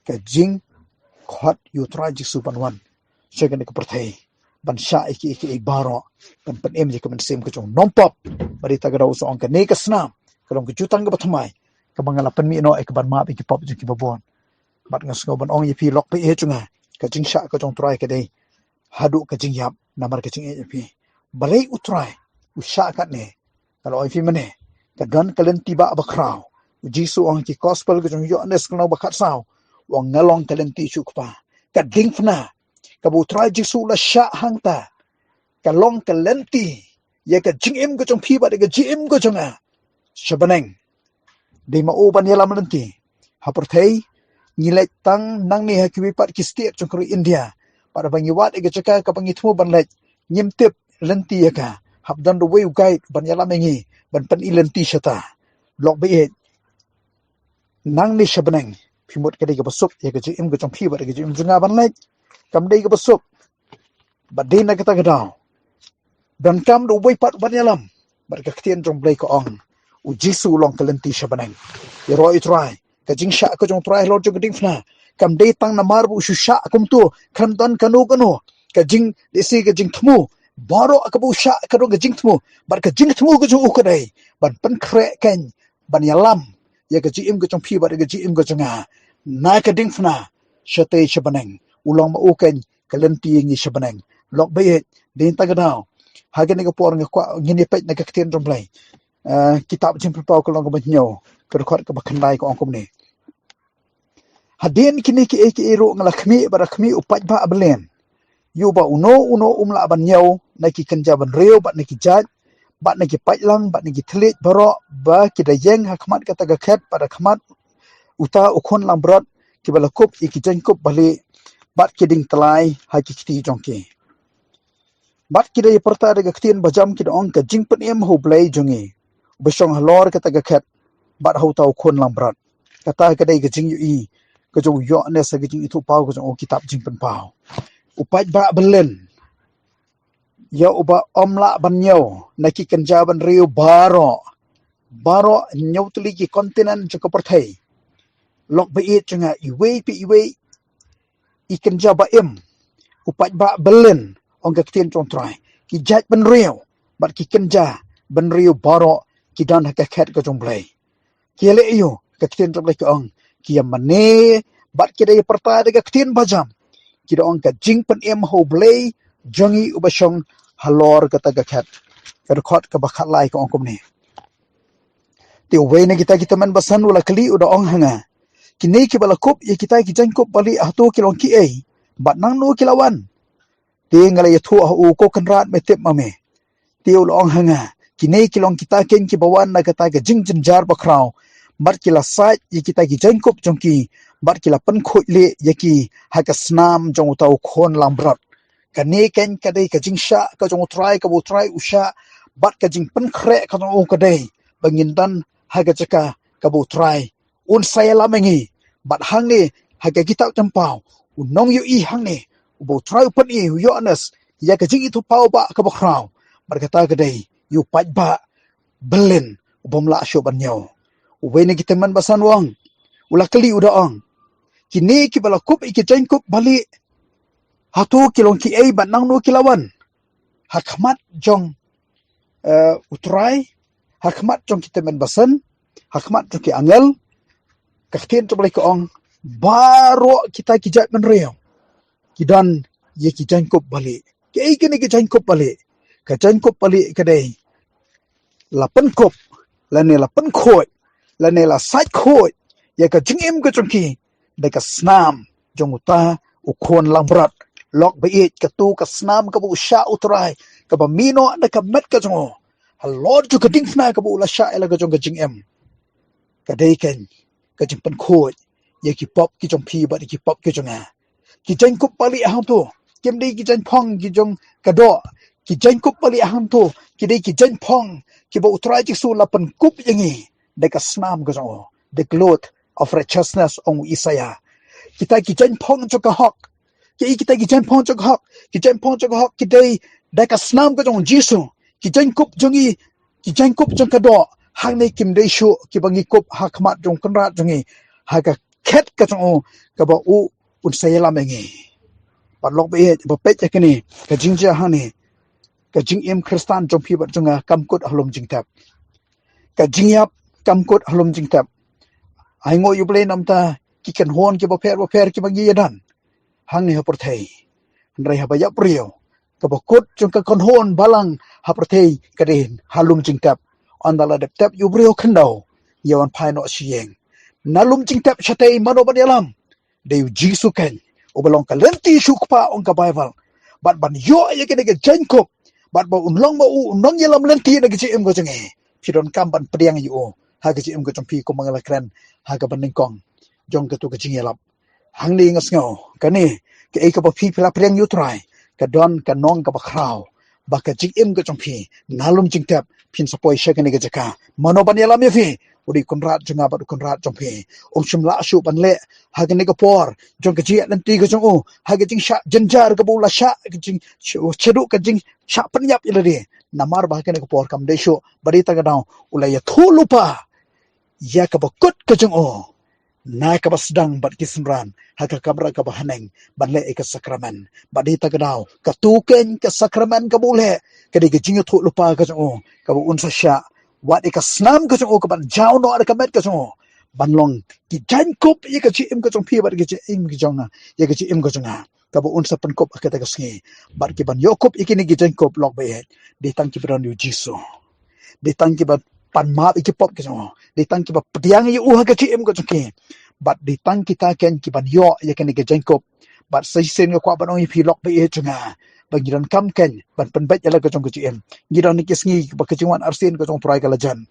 ka jingkhot ïa u Trai Jisu ban wan sha kane ka pyrthei, ban shah ïa kiei kiei baroh, ban pynim ïa ka mynsiem ka jong u nongpop. Bad dei ta ka daw u sa ong, kane ka snam ka long ka jutang kaba thymmai, kaba nga la pynmih noh ïa ka ban map ïa ki pop jong kiba bun. Bad nga sngew ban ong ïa phi, lok ba ïeit jong nga, ka jingshah ka jong u Trai ka dei haduh ka jingïap, namar ka jingïeit ïa phi. Balei u Trai u shah katne? Nga la ong ïa phi mynne, ka don ka lynti ba ba khraw. U Jisu u ong ha ka gospel ka jong u Ïoannis ka lynnong ba khatsaw, u ong, "Nga long ka lynti sha u Kpa." Ka diengphna kaba u Trai Jisu u la shah hangta, ka long ka lynti ïa ka jingim ka jong phi bad ïa ka jingim ka jong nga sha bneng. Dei ma u ban ïalam lynti. Ha pyrthei, ngi leit tang nangne ha kiwei pat ki state jong ka ri India. Bad haba ngi wad ïa ka jaka kaba ngi thmu ban leit, ngim tip lynti ïa ka. Hap don da uwei u guide ban ïalam ïa ngi, ban pyni lynti shata. Lok ba ïeit, nangne sha bneng, phi mut ka dei kaba suk ïa ka jingim ka jong phi bad ïa ka jingim jong nga ban leit? Kam dei kaba suk. Bad dei na kata ka daw, donkam da uwei pat ban ïalam. Bad ka ktien jong u Blei ka ong, u Jisu u long ka lynti sha bneng. Ïaroh ïa u Trai, ka jingshah ka jong u Trai halor jong ka diengphna, kam dei tang namar ba u shu shah kumto, khlem don kano kano ka jing, lehse ka jingthmu. Baroh kaba u shah ka don ka jingthmu. Bad ka jingthmu ka jong u ka dei ban pynkhreh kein, ban ïalam ïa ka jingim ka jong phi bad ïa ka jingim ka jong nga na ka diengphna. Shatei sha bneng, u long ma u kein ka lynti ïa ngi sha bneng. Lok ba ïeit, dei na kata ka daw, ha kane ka por nga kwah ngin ïa peit na ka ktien jong u Blei. Eh, kitab Jingpynpaw ka lynnong kaba hynñiew, ka dkhot kaba khyndai ka ong kumne: "Hadien kine kiei kiei ruh nga la khmih bad la khmih u paidbah balen, ïa uba uno uno um lah ban ñiew na ki kynja bynriew bad na ki jait, bad na ki paidlang bad na ki thylliej baroh ba ki da ïeng ha khmat kata ka khet bad ha khmat uta u khun langbrot, kiba la kup ïa ki jaiñkup balieh bad ki dieng tyllai ha ki kti jong ki. Bad ki da ïa pyrta da ka ktien bajam, ki da ong, ka jingpynim ha U Blei jong ngi, uba shong halor kata ka khet bad ha uta u khun langbrot. Kata ka dei ka jingïohi ka jong u Ïoannis ha ka jingithuhpaw ka jong u, kitab Jingpynpaw. U paidbah byllien, ïa uba ym lah ban ñiew na ki kynja bynriew baroh, baroh hynñiew tylli ki kontinent jong ka pyrthei. Lok ba ïeit jong nga, iwei pa iwei i kynja ba im, u paidbah byllien, ong ka ktien jong U Trai, ki jait bynriew bad ki kynja bynriew baroh ki don ha ka khet ka jong U Blei. Ki ïaleh aïu? Ka ktien jong U Blei ka ong, ki ïamane bad ki da ïa pyrta da ka ktien bajam, ki da ong, ka jingpynim ha U Blei jong ngi, uba shong halor kata ka khet. Ka dkhot kaba khatlai ka ong kumne: Te uwei na kita ki tymmen basan u la kylli, u da ong ha nga, kine kiba la kup ïa kita ki jaiñkup balieh, hato ki long kiei, bad nangno ki la wan? Te nga la ïathuh ha u, ko Kynrad, me tip ma me. Te u la ong ha nga, kine ki long kita keiñ kiba wan na kata ka jingjynjar bakhraw, bad ki la sait ïa kita ki jaiñkup jong ki, bad ki la pynkhuid lieh ïa ki ha ka snam jong uta u khun langbrot. Kane keiñ ka dei ka jingshah ka jong U Trai, kaba U Trai u shah, bad ka jingpynkhreh ka jong u ka dei ba ngin don ha ka jaka kaba U Trai un sa ïalam ïa ngi. Bad hangne ha ka kitab Jingpynpaw, u nongïohi hangne uba U Trai u pyni, u Ïoannis, ïa ka jingithuhpaw ba kaba khraw, bad kata ka dei ïa u paidbah byllien ubym lah shuh ban ñiew. Uwei na ki tymmen basan u ong, u la kylli, u da ong, kine kiba la kup ïa ki jaiñkup balieh, hato ki long kiei, bad nangno ki la wan? Ha khmat jong, eh, U Trai, ha khmat jong ki tymmen basan, ha khmat jong ki angel, ka ktien jong U Blei ka ong, baroh kita ki jait bynriew ki don ïa ki jaiñkup balieh. Kiei kine ki jaiñkup balieh? Ka jaiñkup balieh ka dei, la pynkup, lane la pynkhuid, lane la sait khuid ïa ka jingim ka jong ki da ka snam jong uta u khun langbrot. Lok ba ïeit, kato ka snam kaba u shah U Trai, kaba mih noh na ka met ka jong u, halor jong ka diengphna kaba u la shah ïa la ka jong ka jingim, ka dei keiñ ka jingpynkhuid ïa ki pop ki jong phi bad ïa ki pop ki jong nga. Ki jaiñkup balieh hangto kim dei ki jaiñphong ki jong ka doh. Ki jaiñkup balieh hangto ki dei ki jaiñphong kiba U Trai Jisu u la pynkup ïa ngi da ka snam ka jong u, the cloth of righteousness, ong u Isaïah. Kita ki jaiñphong jong ka hok. Kiei kita ki jaiñphong jong ka hok? Ki jaiñphong jong ka hok ki dei da ka snam ka jong u Jisu. Ki jaiñkup jong ngi, ki jaiñkup jong ka doh, hangne kim dei shuh kiba ngi kup ha khmat jong u Kynrad jong ngi, ha ka khet ka jong u, kaba u un sa ïalam ïa ngi. Bad lok ba ïeit, ba peit ïa kane ka jingjia hangne, ka jingim Khristan jong phi bad jong nga kam kut ha lum jingtep. Ka jingïap kam kut ha lum jingtep. Ai nguh ïa U Blei namar ki kynhun kiba pher ba pher kiba ngi ïadon hangne ha pyrthei. Hynrei haba ïap briew, kaba kut jong ka kynhun balang ha pyrthei ka dei ha lum jingtep. Ynda la dep tep ïa u briew khyndew, ïa wan phai noh sha ïing. Na lum jingtep shatei mano ban ïalam? Dei u Jisu keiñ, uba long ka lynti shu kpa, ong ka Baibl. Bad ban ïoh ïa kane ka jaiñkup, bad ba un long ma u u nongïalam lynti na ka jingim ka jong ngi, phi donkam ban pdiang ïa u ha ka jingim ka jong phi, kumba nga la kren ha kaba nyngkong jong kato ka jingïalap. Hangne nga sngew kane, kaei kaba phi phi la pdiang ïa U Trai, ka don ka nong kaba khraw, ba ka jingim ka jong phi na lum jingtep phin sa poi sha kane ka jaka. Mano ban ïalam ïa phi? U dei u Kynrad jong nga bad u Kynrad jong phi. Um shym lah shuh ban leh ha kane ka por jong ka jingïaid lynti ka jong u, ha ka jingshah jynjar kaba u la shah, ka jing, shaduh ka jingshah pynïap ïa lade. Namar ba ha kane ka por kam dei shuh, ba dei tang ka daw u la ïathuh lypa ïa kaba kut ka jong u na kaba sdang bad ki synran ha ka kamra kaba haneng ban leh ïa ka sakramen. Bad dei tang ka daw kato keiñ ka sakramen kaba u leh, ka dei ka jingïathuh lypa ka jong u, kaba un sa shah wad ïa ka snam ka jong u, kaban jaw noh da ka met ka jong u, ban long ki jaiñkup ïa ka jingim ka jong phi bad ka jingim ka jong nga, ïa ka jingim ka jong nga, kaba un sa pynkup ha kata ka sngi. Bad kiban ïoh kup ïa kine ki jaiñkup, lok ba ïeit, dei tang kiba don ïa u Jisu. Dei tang kiba pan map ïa ki pop ki jong u. Dei tang kiba pdiang ïa u ha ka jingim ka jong ki. Bad dei tang kita keiñ kiban ïoh ïa kane ka jaiñkup. Bad sa shisien nga kwah ban ong ïa phi, lok ba ïeit jong nga, ba ngi donkam kein ban pynbeit ïa la ka jong ka jingim. Ngi don ha ki sngi ba ka jingwan arsien ka jong U Trai ka la jan.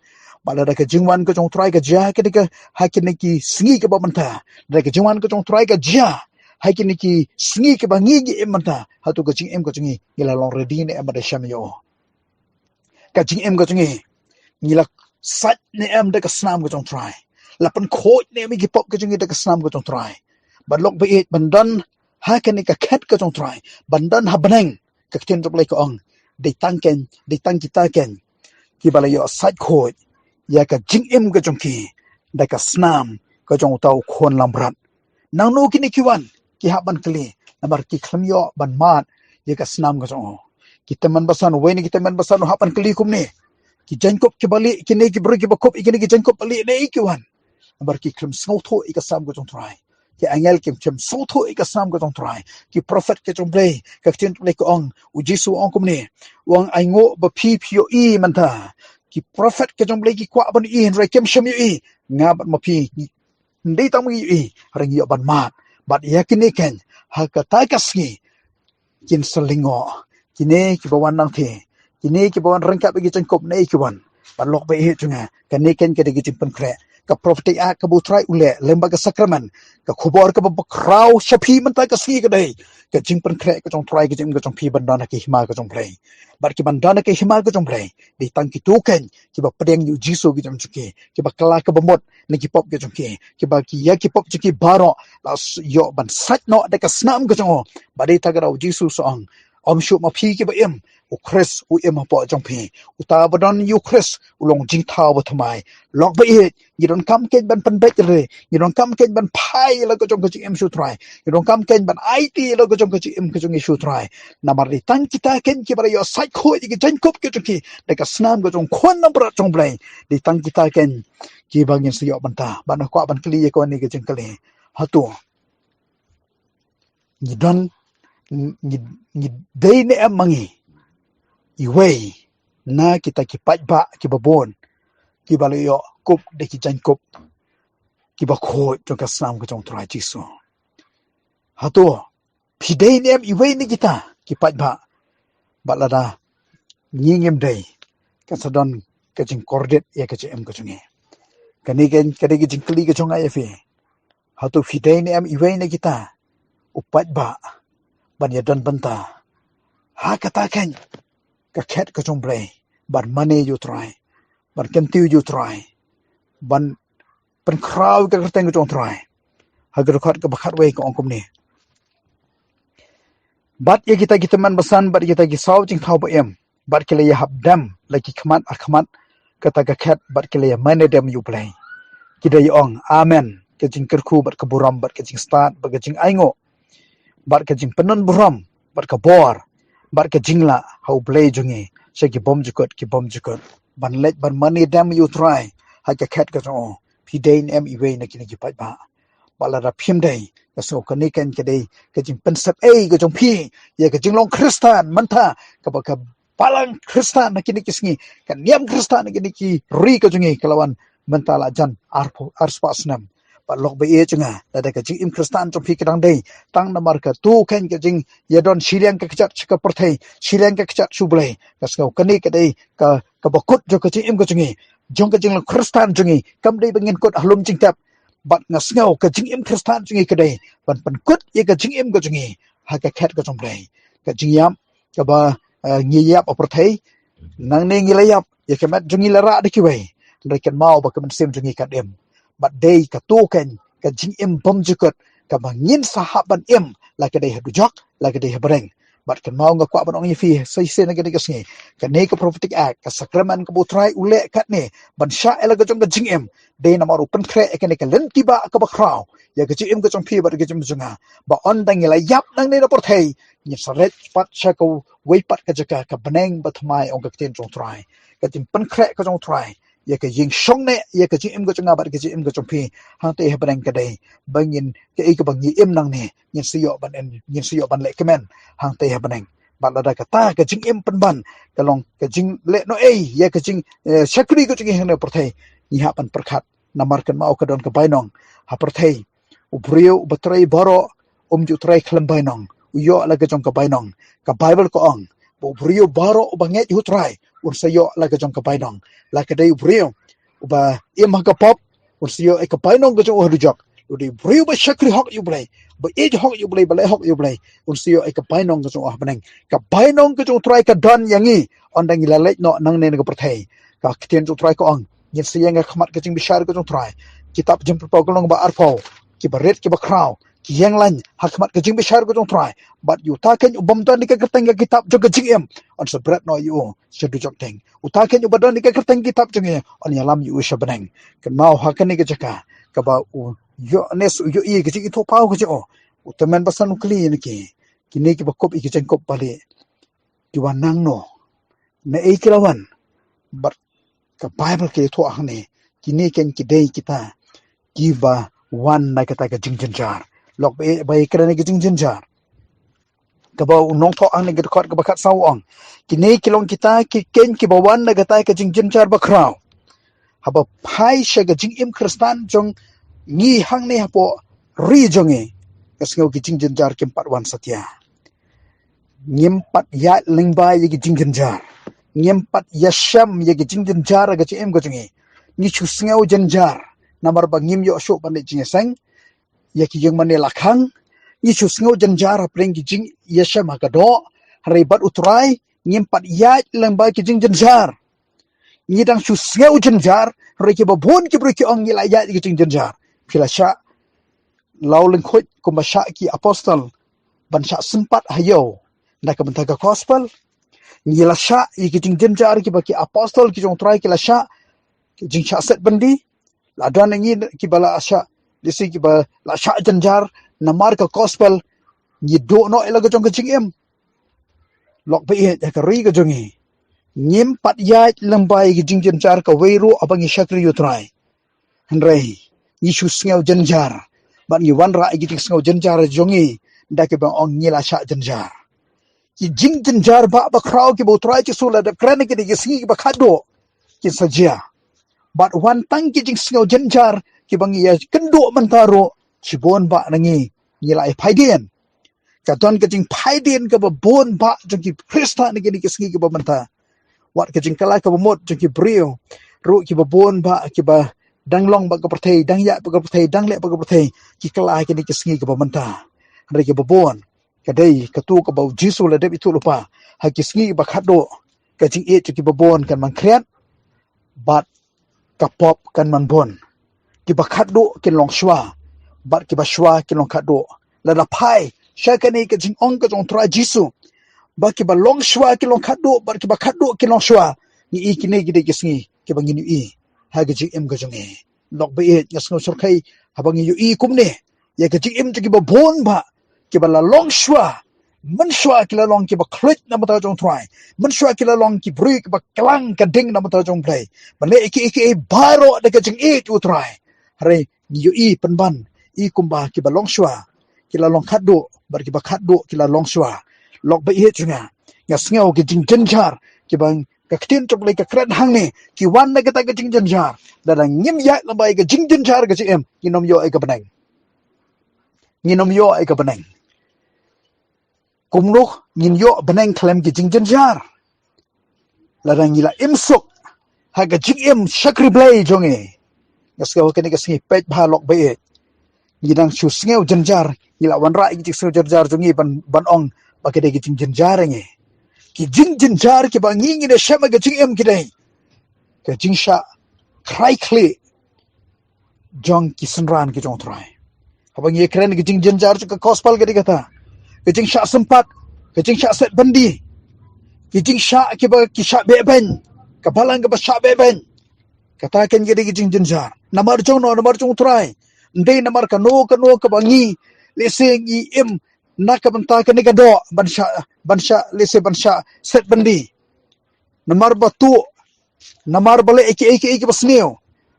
Bad lada ka jingwan ka jong U Trai ka jia ha kine ki, ha kine ki sngi kiba mynta, lada ka jingwan ka jong U Trai ka jia ha kine ki sngi kiba ngi ngi im mynta, hato ka jingim ka jong ngi, ngi la long ready ne em ban da shem ïa u? Ka jingim ka jong ngi, ngi la sait ne em da ka snam ka jong U Trai? La pynkhuid ne em ïa ki pop ka jong ngi da ka snam ka jong U Trai? Ban lok ba ïeit ban don ha kane ka khet ka jong U Trai, ban don ha bneng, ka ktien jong U Blei ka ong, dei tang kein, dei tang kita kein kiba la ïoh sait khuid ïa ka jingim ka jong ki da ka snam ka jong uta U Khun langbrot. Nangno kine ki wan, ki hap ban kylli, namar ki khlem ïoh ban mad ïa ka snam ka jong u. Ki tymmen basan, uwei na ki tymmen basan u hap ban kylli kumne: Ki jaiñkup kiba lieh, kine ki briew kiba kup ïa kine ki jaiñkup ba lieh, naei ki wan? Namar ki khlem sngewthuh ïa ka snam ka jong U Trai. Ki angel kim shym sngewthuh ïa ka snam ka jong U Trai. Ki prophet ka jong U Blei, ka ktien U Blei ka ong, U Jisu u ong kumne, u ong, ainguh ba phi phi ïohi mynta. Ki prophet ka jong U Blei ki kwah ban ïohi, hynrei kim shym ïohi. Nga bad ma phi, ym dei tang ba ngi ïohi, hynrei ngi ïoh ban mad. Bad ïa kine kein, ha kata ka sngi, kin sa lyngngoh. Kine kiba wan nangthie, kine kiba wan ryngkat bad ki jaiñkup, naei ki wan? Bad lok ba ïeit jong nga, kane kein ka dei ka jingpynkhreh. Ka prophetic act kaba U Trai u leh lyngba ka sakramen, ka khubor kaba bakhraw sha phi mynta ka sngi ka dei ka jingpynkhreh ka jong U Trai, ka jingim ka jong phi ban don ha ka hima ka jong U Blei. Bad ki ban don ha ka hima ka jong U Blei, dei tang kito kein kiba pdiang ïa U Jisu, ki jong ki, kiba kylla kaba mut na ki pop ki jong ki, kiba ki, ïa ki pop jong ki baroh la s-, ïoh ban sait noh da ka snam ka jong u. Bad dei ta ka daw U Jisu u ong, ym shuh ma phi kiba im, U Khrist u im hapoh jong phi. Uta ba don ïa U Khrist u long jingthaw bathymmai. Lok ba ïeit, ngi donkam kein ban pynbeit re, ngi donkam kein ban phai la ka jong ka jingim sha U Trai, ngi donkam kein ban aiti la ka jong ka jingim ka jong ngi sha U Trai. Namar dei tang kita kein kiba la ïoh sait khuid ïa ki jaiñkup ki jong ki da ka snam ka jong U Khun langbrot jong U Blei. Dei tang kita kein kiba ngin sa ïoh bynta. Bad nga kwah ban kylli ïa kane ka jingkylli: Hato ngi don, ngi, ngi dei ne em ma ngi iwei na kita ki paidbah kiba bun kiba la ïoh kup da ki jaiñkup kiba khuid jong ka snam ka jong U Trai Jisu? Hato phi dei ne em iwei na kita ki paidbah? Bad lada ngi ngim dei, kan sa don ka jingkordit ïa ka jingim ka jong ngi. Kane ka, ka dei ka jingkylli ka jong nga ïa phi. Hato phi dei ne em iwei na kita u paidbah ban ïadon bynta ha kata kein ka khet ka jong U Blei, ban mane ïa U Trai, ban kyntiew ïa U Trai, ban pynkhraw ïa ka kyrteng ka jong U Trai? Ha ka dkhot kaba khatwei ka ong kumne: Bad ïa kita ki tymmen basan bad ïa kita ki saw jingthaw ba im, bad ki la ïahap dem la ki khmat ar khmat kata ka khet, bad ki la ïamane dem ïa U Blei, ki da ïa ong, Amen, ka jingkyrkhu bad ka burom bad ka jingstad bad ka jingainguh bad ka jingpynbun burom bad ka bor bad ka jinglah ha U Blei jong ngi sha ki bymjukut ki bymjukut. Ban leit ban mane dem ïa U Trai ha ka khet ka jong u, phi dei ne em iwei na kine ki paidbah? Bad lada phim dei, nga sngew kane kein ka dei ka jingpynsep ei ka jong phi ïa ka jinglong Khristan mynta, kaba ka balang Khristan ha kine ki sngi, ka niam Khristan ha kine ki ri ka jong ngi ka la wan mynta la jan arphew, arspah snem. Bad lok ba ïeit jong nga, lada ka jingim Khristan jong phi ka dang dei tang namar kato kein ka jingïadon shiliang ka kjat sha ka pyrthei, shiliang ka kjat sha U Blei, nga sngew kane ka dei ka, kaba kut jong ka jingim ka jong ngi, jong ka jinglong Khristan jong ngi. Kam dei ba ngin kut ha lum jingtep. Bad nga sngew ka jingim Khristan jong ngi ka dei ban pynkut ïa ka jingim ka jong ngi ha ka khet ka jong U Blei. Ka jingïap kaba, eh, ngi ïap ha pyrthei, nangne ngi la ïap, ïa ka met jong ngi la rah da kiwei, hynrei kynmaw ba ka mynsiem jong ngi kan im. Bad dei kato kein ka jingim bymjukut kaba ngin sa hap ban im, la ka dei ha dujok, la ka dei ha bneng. Bad kynmaw, nga kwah ban ong ïa phi sa shisien ha kane ka sngi, kane ka prophetic act, ka sakramen kaba U Trai u leh katne ban shah ïa la ka jong ka jingim, dei namar u pynkhreh ïa kane ka lynti ba kaba khraw ïa ka jingim ka jong phi bad ka jingim jong nga, ba ynda ngi la ïap nangne na pyrthei, ngin sa leit pat sha kawei pat ka jaka, ka bneng bathymmai, ong ka ktien jong U Trai. Ka jingpynkhreh ka jong U Trai ïa ka jingshong ne ïa ka jingim ka jong nga bad ka jingim ka jong phi hangtei ha bneng ka dei ba ngin, kaei kaba ngi im nangne, ngin sa ïoh ban, ngin sa ïoh ban leh kmen hangtei ha bneng. Bad lada kata ka jingim pynban ka long ka jingleh noh ei ïa ka jing, eh, shakri ka jong ngi hangne ha pyrthei, ngi hap ban pyrkhat. Namar kynmaw, ka don ka bainong ha pyrthei. U briew uba trei baroh um ju trei khlem bainong. u ïoh la ka jong ka bainong. Ka Baibl ka ong ba u briew baroh uba ngeit ïa u Trai un sa ïoh la ka jong ka bainong. La ka dei u briew uba im ha ka pop, un sa ïoh ïa ka bainong ka jong u ha dujok. U dei u briew ba shakri hok ïa u Blei, ba ïeit hok ïa u Blei, ba leh hok ïa u Blei, un sa ïoh ïa ka bainong ka jong u ha bneng. Ka bainong ka jong u Trai ka don ïa ngi, ynda ngi la leit noh nangne na ka pyrthei. Ka ktien jong u Trai ka ong, ngin sa ïeng ha khmat ka jingbishar ka jong u Trai. Kitab Jingpynpaw ka lynnong ba arphew, kiba rit kiba khraw ki ïeng lain ha khmat ka jingbishar ka jong u Trai. Bad ïa uta keiñ u bym don ïa ka kyrteng ha ka kitab jong ka jingim, yn sa bret noh ïa u sha dujok ding. Uta keiñ uba don ïa ka kyrteng ha ka kitab jong ngi, yn ïalam ïa u sha bneng. Kynmaw, ha kane ka jaka kaba u Ïoannis u ïohi ïa ka jingithuhpaw ka jong u, u tymmen basan u kylli ïa ki, kine kiba kup ïa ki jingkup balieh, ki wan nangno, naei ki la wan? Bad ka Baibl ka ïathuh hangne, kine keiñ ki dei kita kiba wan na kata ka jingjynjar. Lok ba ïa, ba ïakren ïa ka jingjynjar, kaba u nongthoh hangne ka dkhot kaba khatsaw u ong, kine ki long kita ki keiñ kiba wan na kata ka jingjynjar bakhraw. Haba phai sha ka jingim Khristan jong ngi hangne hapoh ri jong ngi, nga sngew ki jingjynjar kim pat wan satia. Ngim pat ïaid lyngba ïa ki jingjynjar, ngim pat ïashem ïa ki jingjynjar ha ka jingim ka jong ngi. Ngi shu sngew jynjar namar ba ngim ïoh shuh ban leit jingïaseng ïa ki ïingmane la khang. Ngi shu sngew jynjar hapdeng ki jingïashem ha ka doh, hynrei bad u Trai ngim pat ïaid lyngba ki jingjynjar. Ngi dang shu sngew jynjar, hynrei kiba bun ki briew ki ong ngi la ïaid ïa ki jingjynjar. Phi la shah law lyngkhuid kumba shah ki apostol ban shah sympat ha ïew na ka bynta ka gospel? Ngi la shah ïa ki jingjynjar kiba ki apostol ki jong u Trai ki la shah, ki jingshah set byndi? La don ngi kiba la shah, lehse kiba la shah jynjar namar ka gospel, ngi duh noh ïa la ka jong ka jingim. Lok ba ïeit, ha ka ri ka jong ngi, ngim pat ïaid lyngba ïa ki jingjynjar kawei ruh haba ngi shakri ïa u Trai. Hynrei ngi shu sngew jynjar bad ngi wanrah ïa ki jingsngew jynjar jong ngi da kiba ong ngi la shah jynjar. Ki jingjynjar ba, bakhraw kiba u Trai Jisu u la dep kren ha kine ki sngi kiba khatduh kin sa jia. Bad wan tang ki jingsngew jynjar kiba ngi ïakynduh mynta ruh, shibun ba na ngi, ngi la ïa phai dien. Ka don ka jingphai dien kaba bun ba jong ki Khristan ha kine ki sngi kiba mynta. Wat ka jingkylla kaba mut jong ki briew ruh kiba bun ba, kiba dang long bad ka pyrthei, dang ïaid bad ka pyrthei, dang leh bad ka pyrthei, ki kylla ha kine ki sngi kiba mynta. Hynrei kiba bun, ka dei katto kaba u Jisu u la dep ïathuh lypa ha ki sngi kiba khatduh, ka jingïeit jong kiba bun kan man khriat bad ka pop kan man bun. Kiba khatduh kin long shuwa bad kiba shuwa kin long khatduh. Lada phai sha kane ka jingong ka jong u Trai Jisu ba kiba long shuwa kin long khatduh bad kiba khatduh kin long shuwa, ngi i kine ki dei ki sngi kiba ngin ïohi ha ka jingim ka jong ngi. Lok ba ïeit, nga sngew shyrkhei haba ngi ïohi kumne ïa ka jingim jong kiba bun ba, kiba la long shuwa, mynshuwa ki la long kiba khluit na ka bynta jong u Trai, mynshuwa ki la long ki briew kiba klang ka ding na ka bynta jong u Blei, ba leh ïa kiei kiei baroh da ka jingïeit u Trai. Hynrei ngi ïohi pynban, i kumba kiba long shuwa ki la long khatduh bad kiba khatduh ki la long shuwa. Lok ba ïeit jong nga, nga sngew ki jingjynjar kiba ka ktien jong u Blei ka kren hangne, ki wan na kata ka jingjynjar. Lada ngim ïaid lyngba ïa ka jingjynjar ka jingim, ngin ym ïoh ïa ka bneng. Ngin ym ïoh ïa ka bneng. Kumno ngin ïoh bneng khlem ki jingjynjar? Lada ngi la im suk ha ka jingim shakri Blei jong ngi, nga sngew ha kane ka sngi, peit bha lok ba ïeit, ngi dang shu sngew jynjar, ngi la wanrah ïa ki jingsngew jynjar jong ngi ban, ban ong ba ki dei ki jingjynjar ïa ngi. Ki jingjynjar kiba ngi ngin ïashem ha ka jingim ki dei ka jingshah khrai khlieh jong ki synran ki jong u Trai. Haba ngi kren ki jingjynjar jong ka gospel ka dei kata, ka jingshah sympat, ka jingshah set byndi, ki jingshah kiba ki shah behbeiñ, ka balang kaba shah behbeiñ. Kata keiñ ka dei ki jingjynjar. Namar jong no? Namar jong u Trai. Ym dei namar kano kano kaba ngi, lehse ngi im na ka bynta kane ka doh ban shah, ban shah, lehse ban shah set byndi. Namar ba tuh, namar ba leh kiei kiei kiba sniew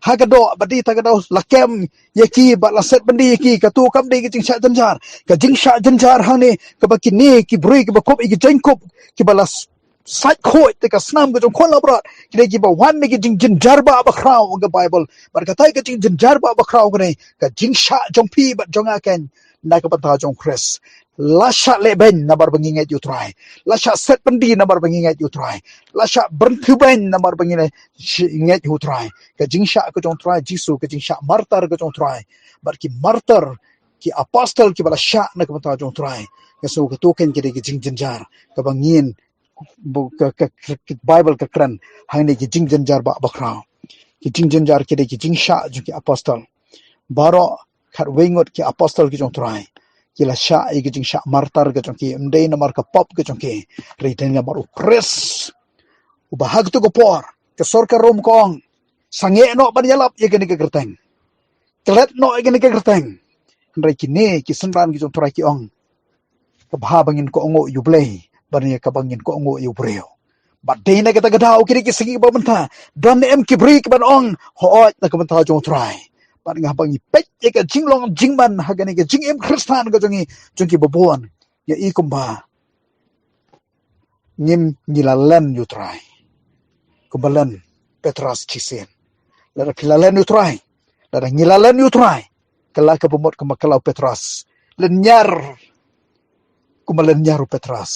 ha ka doh, ba dei ta ka doh la kem ïa ki bad la set byndi ïa ki, kato kam dei ka jingshah jynjar. Ka jingshah jynjar hangne kaba kine ki briew kiba kup ïa ki jingkup, kiba la s-, sait khuid da ka snam ka jong u Khun Langbrot, ki dei kiba wan na ki jingjynjar ba bakhraw, ong ka Baibl. Bad kata ka jingjynjar ba bakhraw ka dei ka jingshah jong phi bad jong nga keiñ na ka bynta jong u Khrist. La shah leh beiñ namar ba ngi ngeit ïa u Trai. La shah set byndi namar ba ngi ngeit ïa u Trai. La shah byrngthiew beiñ namar ba ngi ngeit ïa u Trai. Ka jingshah ka jong u Trai Jisu, ka jingshah martar ka jong u Trai. Bad ki martar, ki apostol kiba la shah na ka bynta jong u Trai. Nga sngew kato keiñ ka dei ka jingjynjar kaba ngin, ka, ka, ka, ka Bible ka kren hangne ki jingjynjar ba, bakhraw. Ki jingjynjar ki dei ki jingshah jong ki apostol. Baroh khatwei ngut ki apostol ki jong u Trai ki la shah ïa ki jingshah martar ka jong ki, ym dei namar ka pop ka jong ki, hynrei dei namar u Khrist. Uba ha kato ka por ka sorkar Rom ka ong, sangeh noh ban ïalap ïa kane ka kyrteng. Klet noh ïa kane ka kyrteng. Hynrei kine ki synran ki jong u Trai ki ong, ka bha ba ngin kohnguh ïa u Blei ban ïa kaba ngin kohnguh ïa u briew. Bad dei na kata ka daw kine ki sngi ba mynta, don ne em ki briew kiban ong, hooid na ka bynta jong u Trai. Bad nga, haba ngi peit ïa ka jinglong jingman ha kane ka jingim Khristan ka jong ngi, jong ki babun, nga i kumba ngim, ngi la len ïa u Trai kumba len Petros shisien. Lada phi la len ïa u Trai, lada ngi la len ïa u Trai, kylla kaba mut kumba kylla u Petros, lynñiar kumba lynñiar u Petros.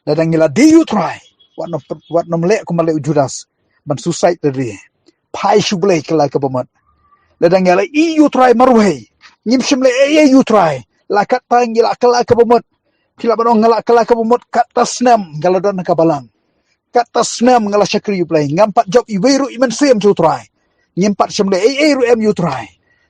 Lada ngi la die ïa u Trai, wat nym, wat nym leh kumba leh u Judas, ban suicide lade. Phai sha u Blei, kylla kaba mut. Lada ngi la ïeit ïa u Trai marwei, ngim shym leh ei ei ïa u Trai, la katta ngi la kylla kaba mut. Phi lah ban ong, nga la kylla kaba mut katta snem nga la don ha ka balang, katta snem nga la shakri ïa u Blei, ngam pat jop iwei ruh i mynsiem jong u Trai. Ngim pat shym leh ei ei ruh em ïa u Trai.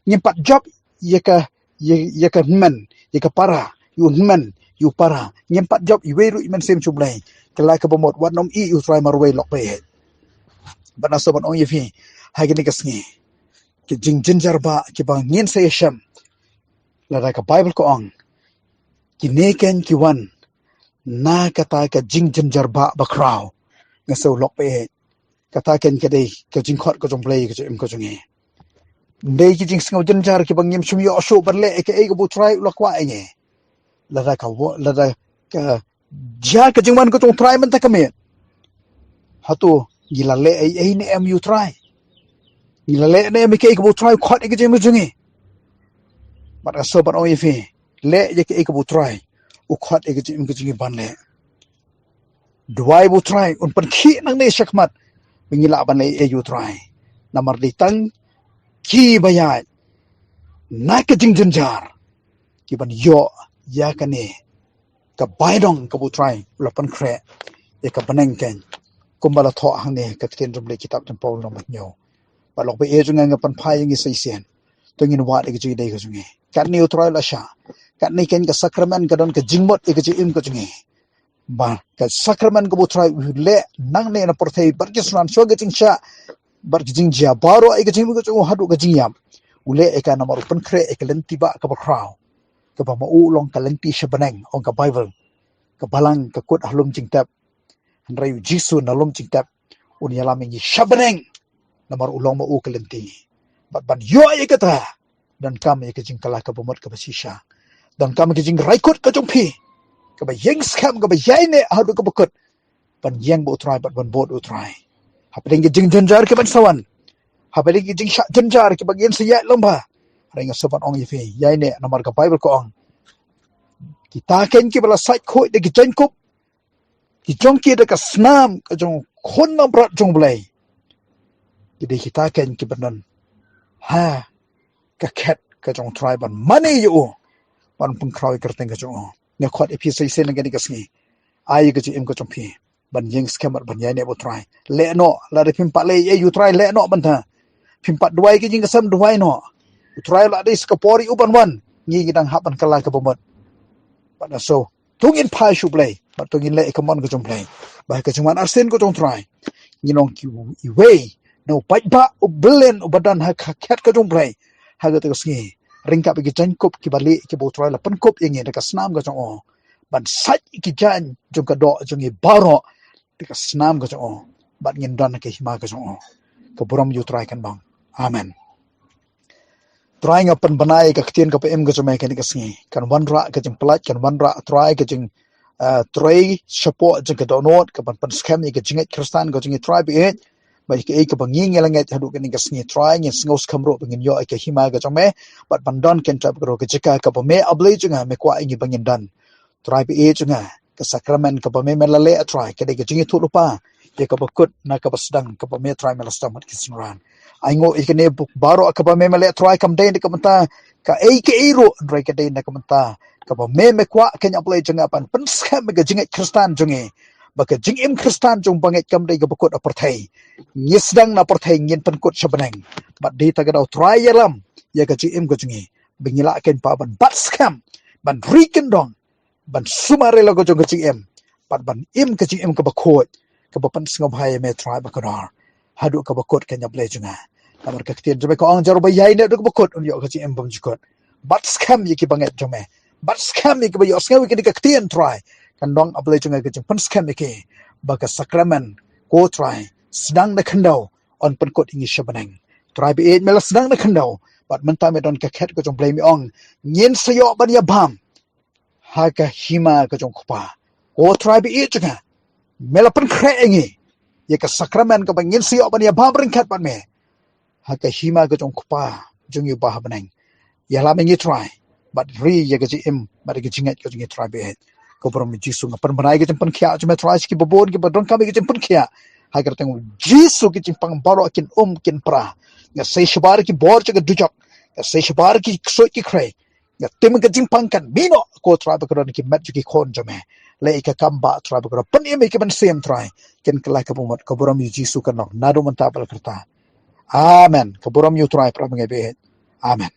Ngim pat jop ïa ka, ïa, ïa ka hynmen, ïa ka para, ïa u hynmen, ïa u para. Ngim pat jop iwei ruh i mynsiem jong u Blei. Kylla kaba mut, wat nym ïeit ïa u Trai marwei, lok baieit. Bad nga sngew ban ong ïa phi ha kine ki sngi, ki jingjynjar ba kiba ngin sa ïashem, lada ka Bible ka ong, kine keiñ ki wan na kata ka jingjynjar ba bakhraw. Nga sngew, lok baieit, kata keiñ ka dei ka jingkhot ka jong u Blei, ka jingim ka jong ngi. Ym dei ki jingsngew jynjar kiba ngim shym ïoh shuh ban leh ïa kaei kaba u Trai u la kwah ïa ngi. Lada ka wa-, lada ka jia ka jingwan ka jong u Trai mynta ka miet, hato ngi la leh ei ei ne em ïa u Trai? Ngi la leh ne em ïa kaei kaba u Trai u khot ïa ka jingim ka jong ngi? Bad nga sngew ban ong ïa phi, leh ïa kaei kaba u Trai u khot ïa ka jingim ka jong ngi ban leh. Duwai ba u Trai un pynkhih nangne shakhmat ba ngin lah ban leh ei ei ïa u Trai. Namar dei tang kiba ïaid na ka jingjynjar kiban ïoh ïa kane ka bainong kaba u Trai u la pynkhreh ïa ka bneng keiñ, kumba la thoh hangne ha ka ktien jong u Blei, kitab jong u Paul, lynnong ba hynñiew. Bad lok baieit jong nga, nga pynphai ïa ngi sa shisien, to ngin wad ïa ka jingïadei ka jong ngi. Katne u Trai u la shah, katne keiñ ka sakramen ka don ka jingmut ïa ka jingim ka jong ngi. Ba ka sakramen kaba u Trai u leh nangne na pyrthei, bad ki synran shuwa ka jingshah bad ka jingjia baroh ïa ka jingim ka jong u haduh ka jingïap, u leh ïa ka namar u pynkhreh ïa ka lynti ba kaba khraw, kaba ma u u long ka lynti sha bneng, ong ka Bible. Ka balang ka kut ha lum jingtep, hynrei u Jisu na lum jingtep un ïalam ïa ngi sha bneng, namar u long ma u ka lynti. Bad ban ïoh ïa kata, donkam ïa ka jingkylla kaba mut kaba shisha. Donkam ïa ka jingrai kut ka jong phi, kaba ïeng skhem, kaba ïaineh haduh kaba kut, ban ïeng bad u Trai bad ban bud u Trai. Hapdeng ki jingjynjar kiban sa wan, hapdeng ki jingshah jynjar kiba ngin sa ïaid lang bha, hynrei nga sngew ban ong ïa phi, ïaineh, namar ka Bible ka ong, kita keiñ kiba la sait khuid da ki jaiñkup ki jong ki da ka snam ka jong u Khun Nongbhabrot jong u Blei, ki dei kita keiñ kiban don ha ka khet ka jong u Trai ban mane ïa u, ban pynkhraw ïa ka kyrteng ka jong u. Nga khot ïa phi sa shisien ha kane ka sngi, ai ïa ka jingim ka jong phi ban ïeng skhem bad ban ïaineh bad u Trai. Leh noh, lada phim pat leh ei ei ïa u Trai, leh noh mynta. Phim pat duwai ka jingkasem, duwai noh. U Trai u la dei sa ka por ïa u ban wan, ngi ngi dang hap ban kylla kaba mut. Bad nga sngew, to ngin phai sha u Blei bad to ngin leh ïa ka mon ka jong u Blei, ba ha ka jingwan arsien ka jong u Trai ngin long ki, iwei na u paidbah u byllian uba don ha ka khet ka jong u Blei ha kata ka sngi, ryngkat bad ki jaiñkup kiba lieh kiba u Trai la pynkup ïa ngi da ka snam ka jong u, ban sait ïa ki jaiñ jong ka doh jong ngi baroh da ka snam ka jong u, bad ngin don ha ka hima ka jong u. Ka burom ïa u Trai kan long. Amen. Trai, nga pynbna ïa ka ktien kaba im ka jong me ha kane ka sngi. Kan wanrah ka jingpyllait, kan wanrah, Trai, ka jing, ah, trei shapoh jong ka dohnud, kaban pynskhem ïa ka jingngeit Khristan ka jong ngi, Trai baieit. Ba ïa kaei kaba ngi ngi la ngeit haduh kane ka sngi Trai, ngin sngewskhem ruh ba ngin ïoh ïa ka hima ka jong me, bad ban don keiñ Trai baroh ka jaka kaba me A Blei jong nga me kwah ïa ngi ba ngin don. Trai ba ïeit jong nga, ka sakramen kaba me me la leh Trai, ka dei ka jingïathuhlypa ïa kaba kut na kaba sdang kaba me Trai me la sdang bad ki synran. Ai nguh ïa kane baroh kaba me me leh Trai, kam dei na ka bynta kaei kaei ruh, hynrei ka dei na ka bynta kaba me me kwah keiñ A Blei jong nga ban pynskhem ïa ka jingngeit Khristan jong ngi, ba ka jingim Khristan jong u bangeit kam dei kaba kut ha pyrthei. Ngi sdang na pyrthei, ngin pynkut sha bneng. Bad dei ta ka daw Trai ïalam ïa ka jingim ka jong ngi, ba ngi lah keiñ pat ban bat skhem, ban ri kyndong, ban sumar ïa la ka jong ka jingim, bad ban im ka jingim kaba khuid, kaba pynsngewbha ïa me Trai bakordor haduh kaba kut keiñ A Blei jong nga. Namar ka ktien jong me ka ong, jar uba ïaineh haduh kaba kut un ïoh ka jingim bymjukut. Bat skhem ïa ki bangeit jong me, bat skhem ïa kiba ïohsngew ïa kane ka ktien Trai. Kan long A Blei jong nga ka jingpynskhem ïa ki ba ka sakramen, ko Trai, sdang na khyndew, yn pynkut ïa ngi sha bneng. Trai ba ïeit, me la sdang na khyndew, bad mynta me don ka khet ka jong U Blei, me ong, ngin sa ïoh ban ïabam ha ka hima ka jong U Kpa. Ko Trai ba ïeit jong nga, me la pynkhreh ïa ngi ïa ka sakramen kaba ngin sa ïoh ban ïabam ryngkat bad me ha ka hima ka jong U Kpa jong ngi uba ha bneng. Ïalam ïa ngi Trai, bad ri ïa ka jingim bad ïa ka jingngeit ka jong ngi Trai ba ïeit. Ko burom ïa U Jisu, nga pynbna ïa ka jingpynkhiah jong me Trai sha kiba bun kiba donkam ïa ka jingpynkhiah. Ha ka kyrteng U Jisu ki jingpang baroh kin um kin pra. Nga sei shabar ki bor jong ka dujok, nga sei shabar ki ksuid ki khrei. Nga tim ka jingpang kan mih noh, ko Trai bakordor, na ki met jong ki khun jong me. Leh ïa ka kam ba Trai bakordor, pynim ïa ki mynsiem Trai, kin kylla ka bamut. Ko burom ïa U Jisu kan long naduh mynta bad la kyrta. Amen. Ko burom ïa U Trai, para bangeit ba ïeit. Amen.